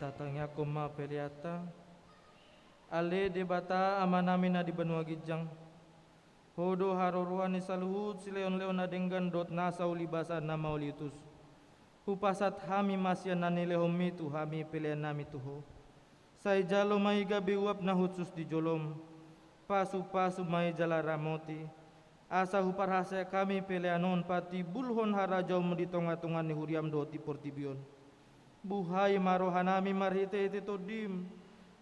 Tatangiangkon ma peleanta. Ale Debata Amanami na di banua ginjang, Ho do haroroan ni saluhut silehonlehon na denggan dohot nasa ulibasa na mauliutus. Hupasahat hami ma sian na nilehonMi tu hami peleannami tu Ho. Sai jalo ma i gabe uap na hushus di jolom, pasupasu ma i jala ramoti, asa huparhaseang hami pelean on patimbulhon harajaonMu di tongatonga ni huriaM dohot di portibi on. Buhai ma rohanami marhitehite TondiM,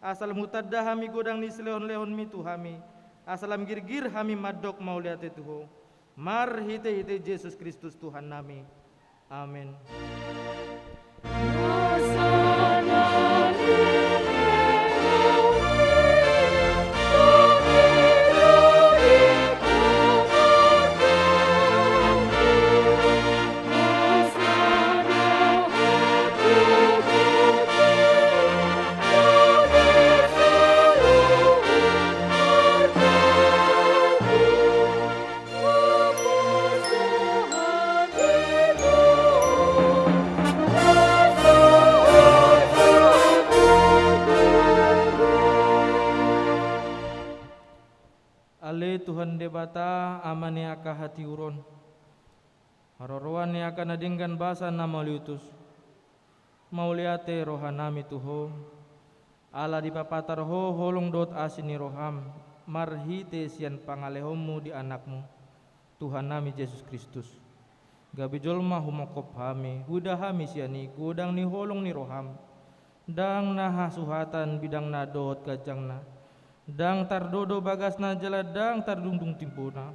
asa lam hutanda hami godang ni silehonlehonMi tu hami, asa lam girgir hami mandok mauliate tu Ho, marhitehite Jesus Kristus Tuhannami. Amen. Ale Tuhan Debata, Ama ni angka hatiuron, haroroan ni angka na denggan basa na mauliutus, mauliate rohanami tu Ho, ala dipapatar Ho holong dohot asi ni rohaM, marhite sian pangalehonMu di AnakMu, Tuhannami Jesus Kristus. Gabe jolma humongkop hami, huida hami sian i godang ni holong ni rohaM. Ndang na hasuhatan bidangna dohot ganjangna, ndang tardodo bagasna jala ndang tardungdung timbona.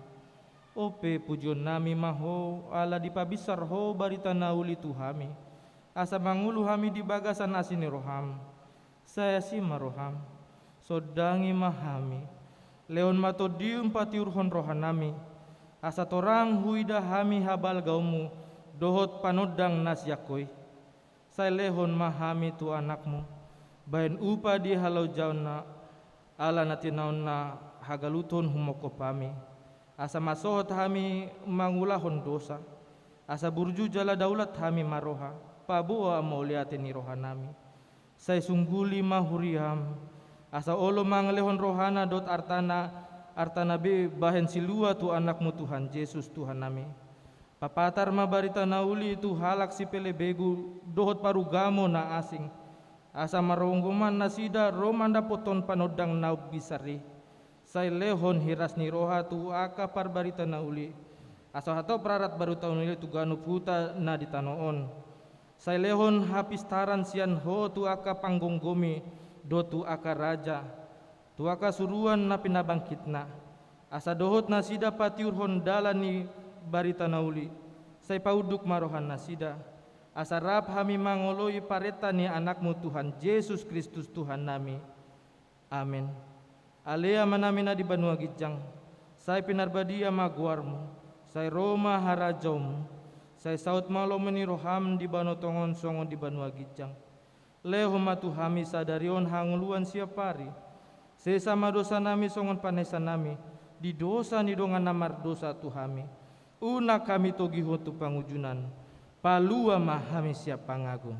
Onpe pujionnami ma Ho, ala dipabinsar Ho barita na uli tu hami, asa mangolu hami di bagasan asi ni rohaM. Sai asi ma rohaM, sondangi ma hami. Lehon ma TondiM patiurhon rohanami, asa torang huida hami habalgaonMu dohot panondang na sian Ho i. Sai lehon ma hami tu AnakMu, bahen upa di halojaonna, ala na tinaonna hagaluton humongkop hami, asa masohot hami mangulahon dosa, asa burju jala daulat hami marroha, paboa mauliate ni rohanami. Sai sungguli ma huriaM, asa olo mangalehon rohana dohot artana, artana be bahen silua tu AnakMu Tuhan Jesus Tuhannami. Papatar ma barita na uli tu halak sipelebegu dohot parugamo na asing, asa maronggoman nasida ro mandapothon panondang na umbinsar i. Sai lehon hiras ni roha tu angka parbarita na uli, asa hatop rarat barita na uli tu ganup huta na di tano on. Sai lehon hapistaran sian Ho tu angka panggomgomi dohot tu angka raja, tu angka suruan na pinabangkitna, asa dohot nasida patiurhon dalan ni barita na uli. Sai paunduk ma roha nasida, asa rap hami mangoloi parenta ni Anakmu Tuhan Jesus Kristus Tuhannami. Amen. Ale Amanami na di banua ginjang, sai pinarbadia ma goarmu, sai ro ma harajaonmu, sai saut ma lomo ni roham di banua tonga on songon di banua ginjang. Lehon ma tu hami sadari on hangoluan siapari. Sesa ma dosanami songon panesanami di dosa ni dongan na mardosa tu hami. Unang hami togihon tu pangunjunan. Palua ma hami sian pangago.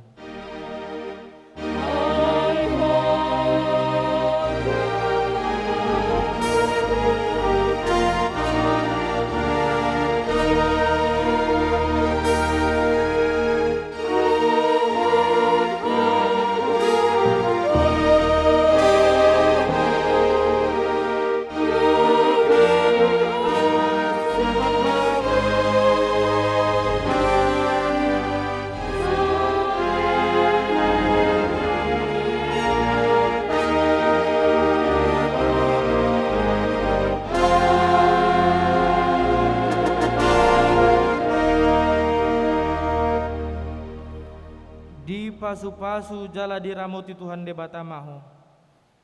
Dipasupasu jala diramoti Tuhan Debata ma ho.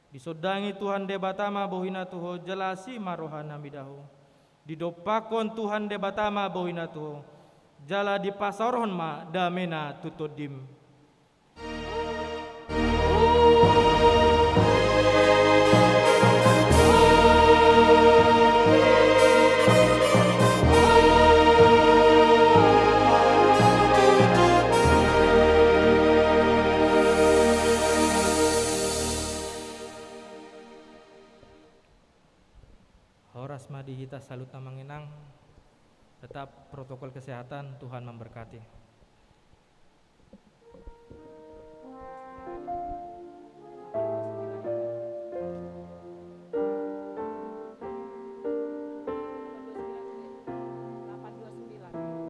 Disondangi Tuhan Debata ma bohina tu ho jala asi ma rohana mida ho. Didompakkon Tuhan Debata ma bohina tu ho, jala dipasaorhon ma damena tu tondim. Horas ma di hita saluhutna amang inang. Tetap protokol kesehatan, Tuhan memberkati.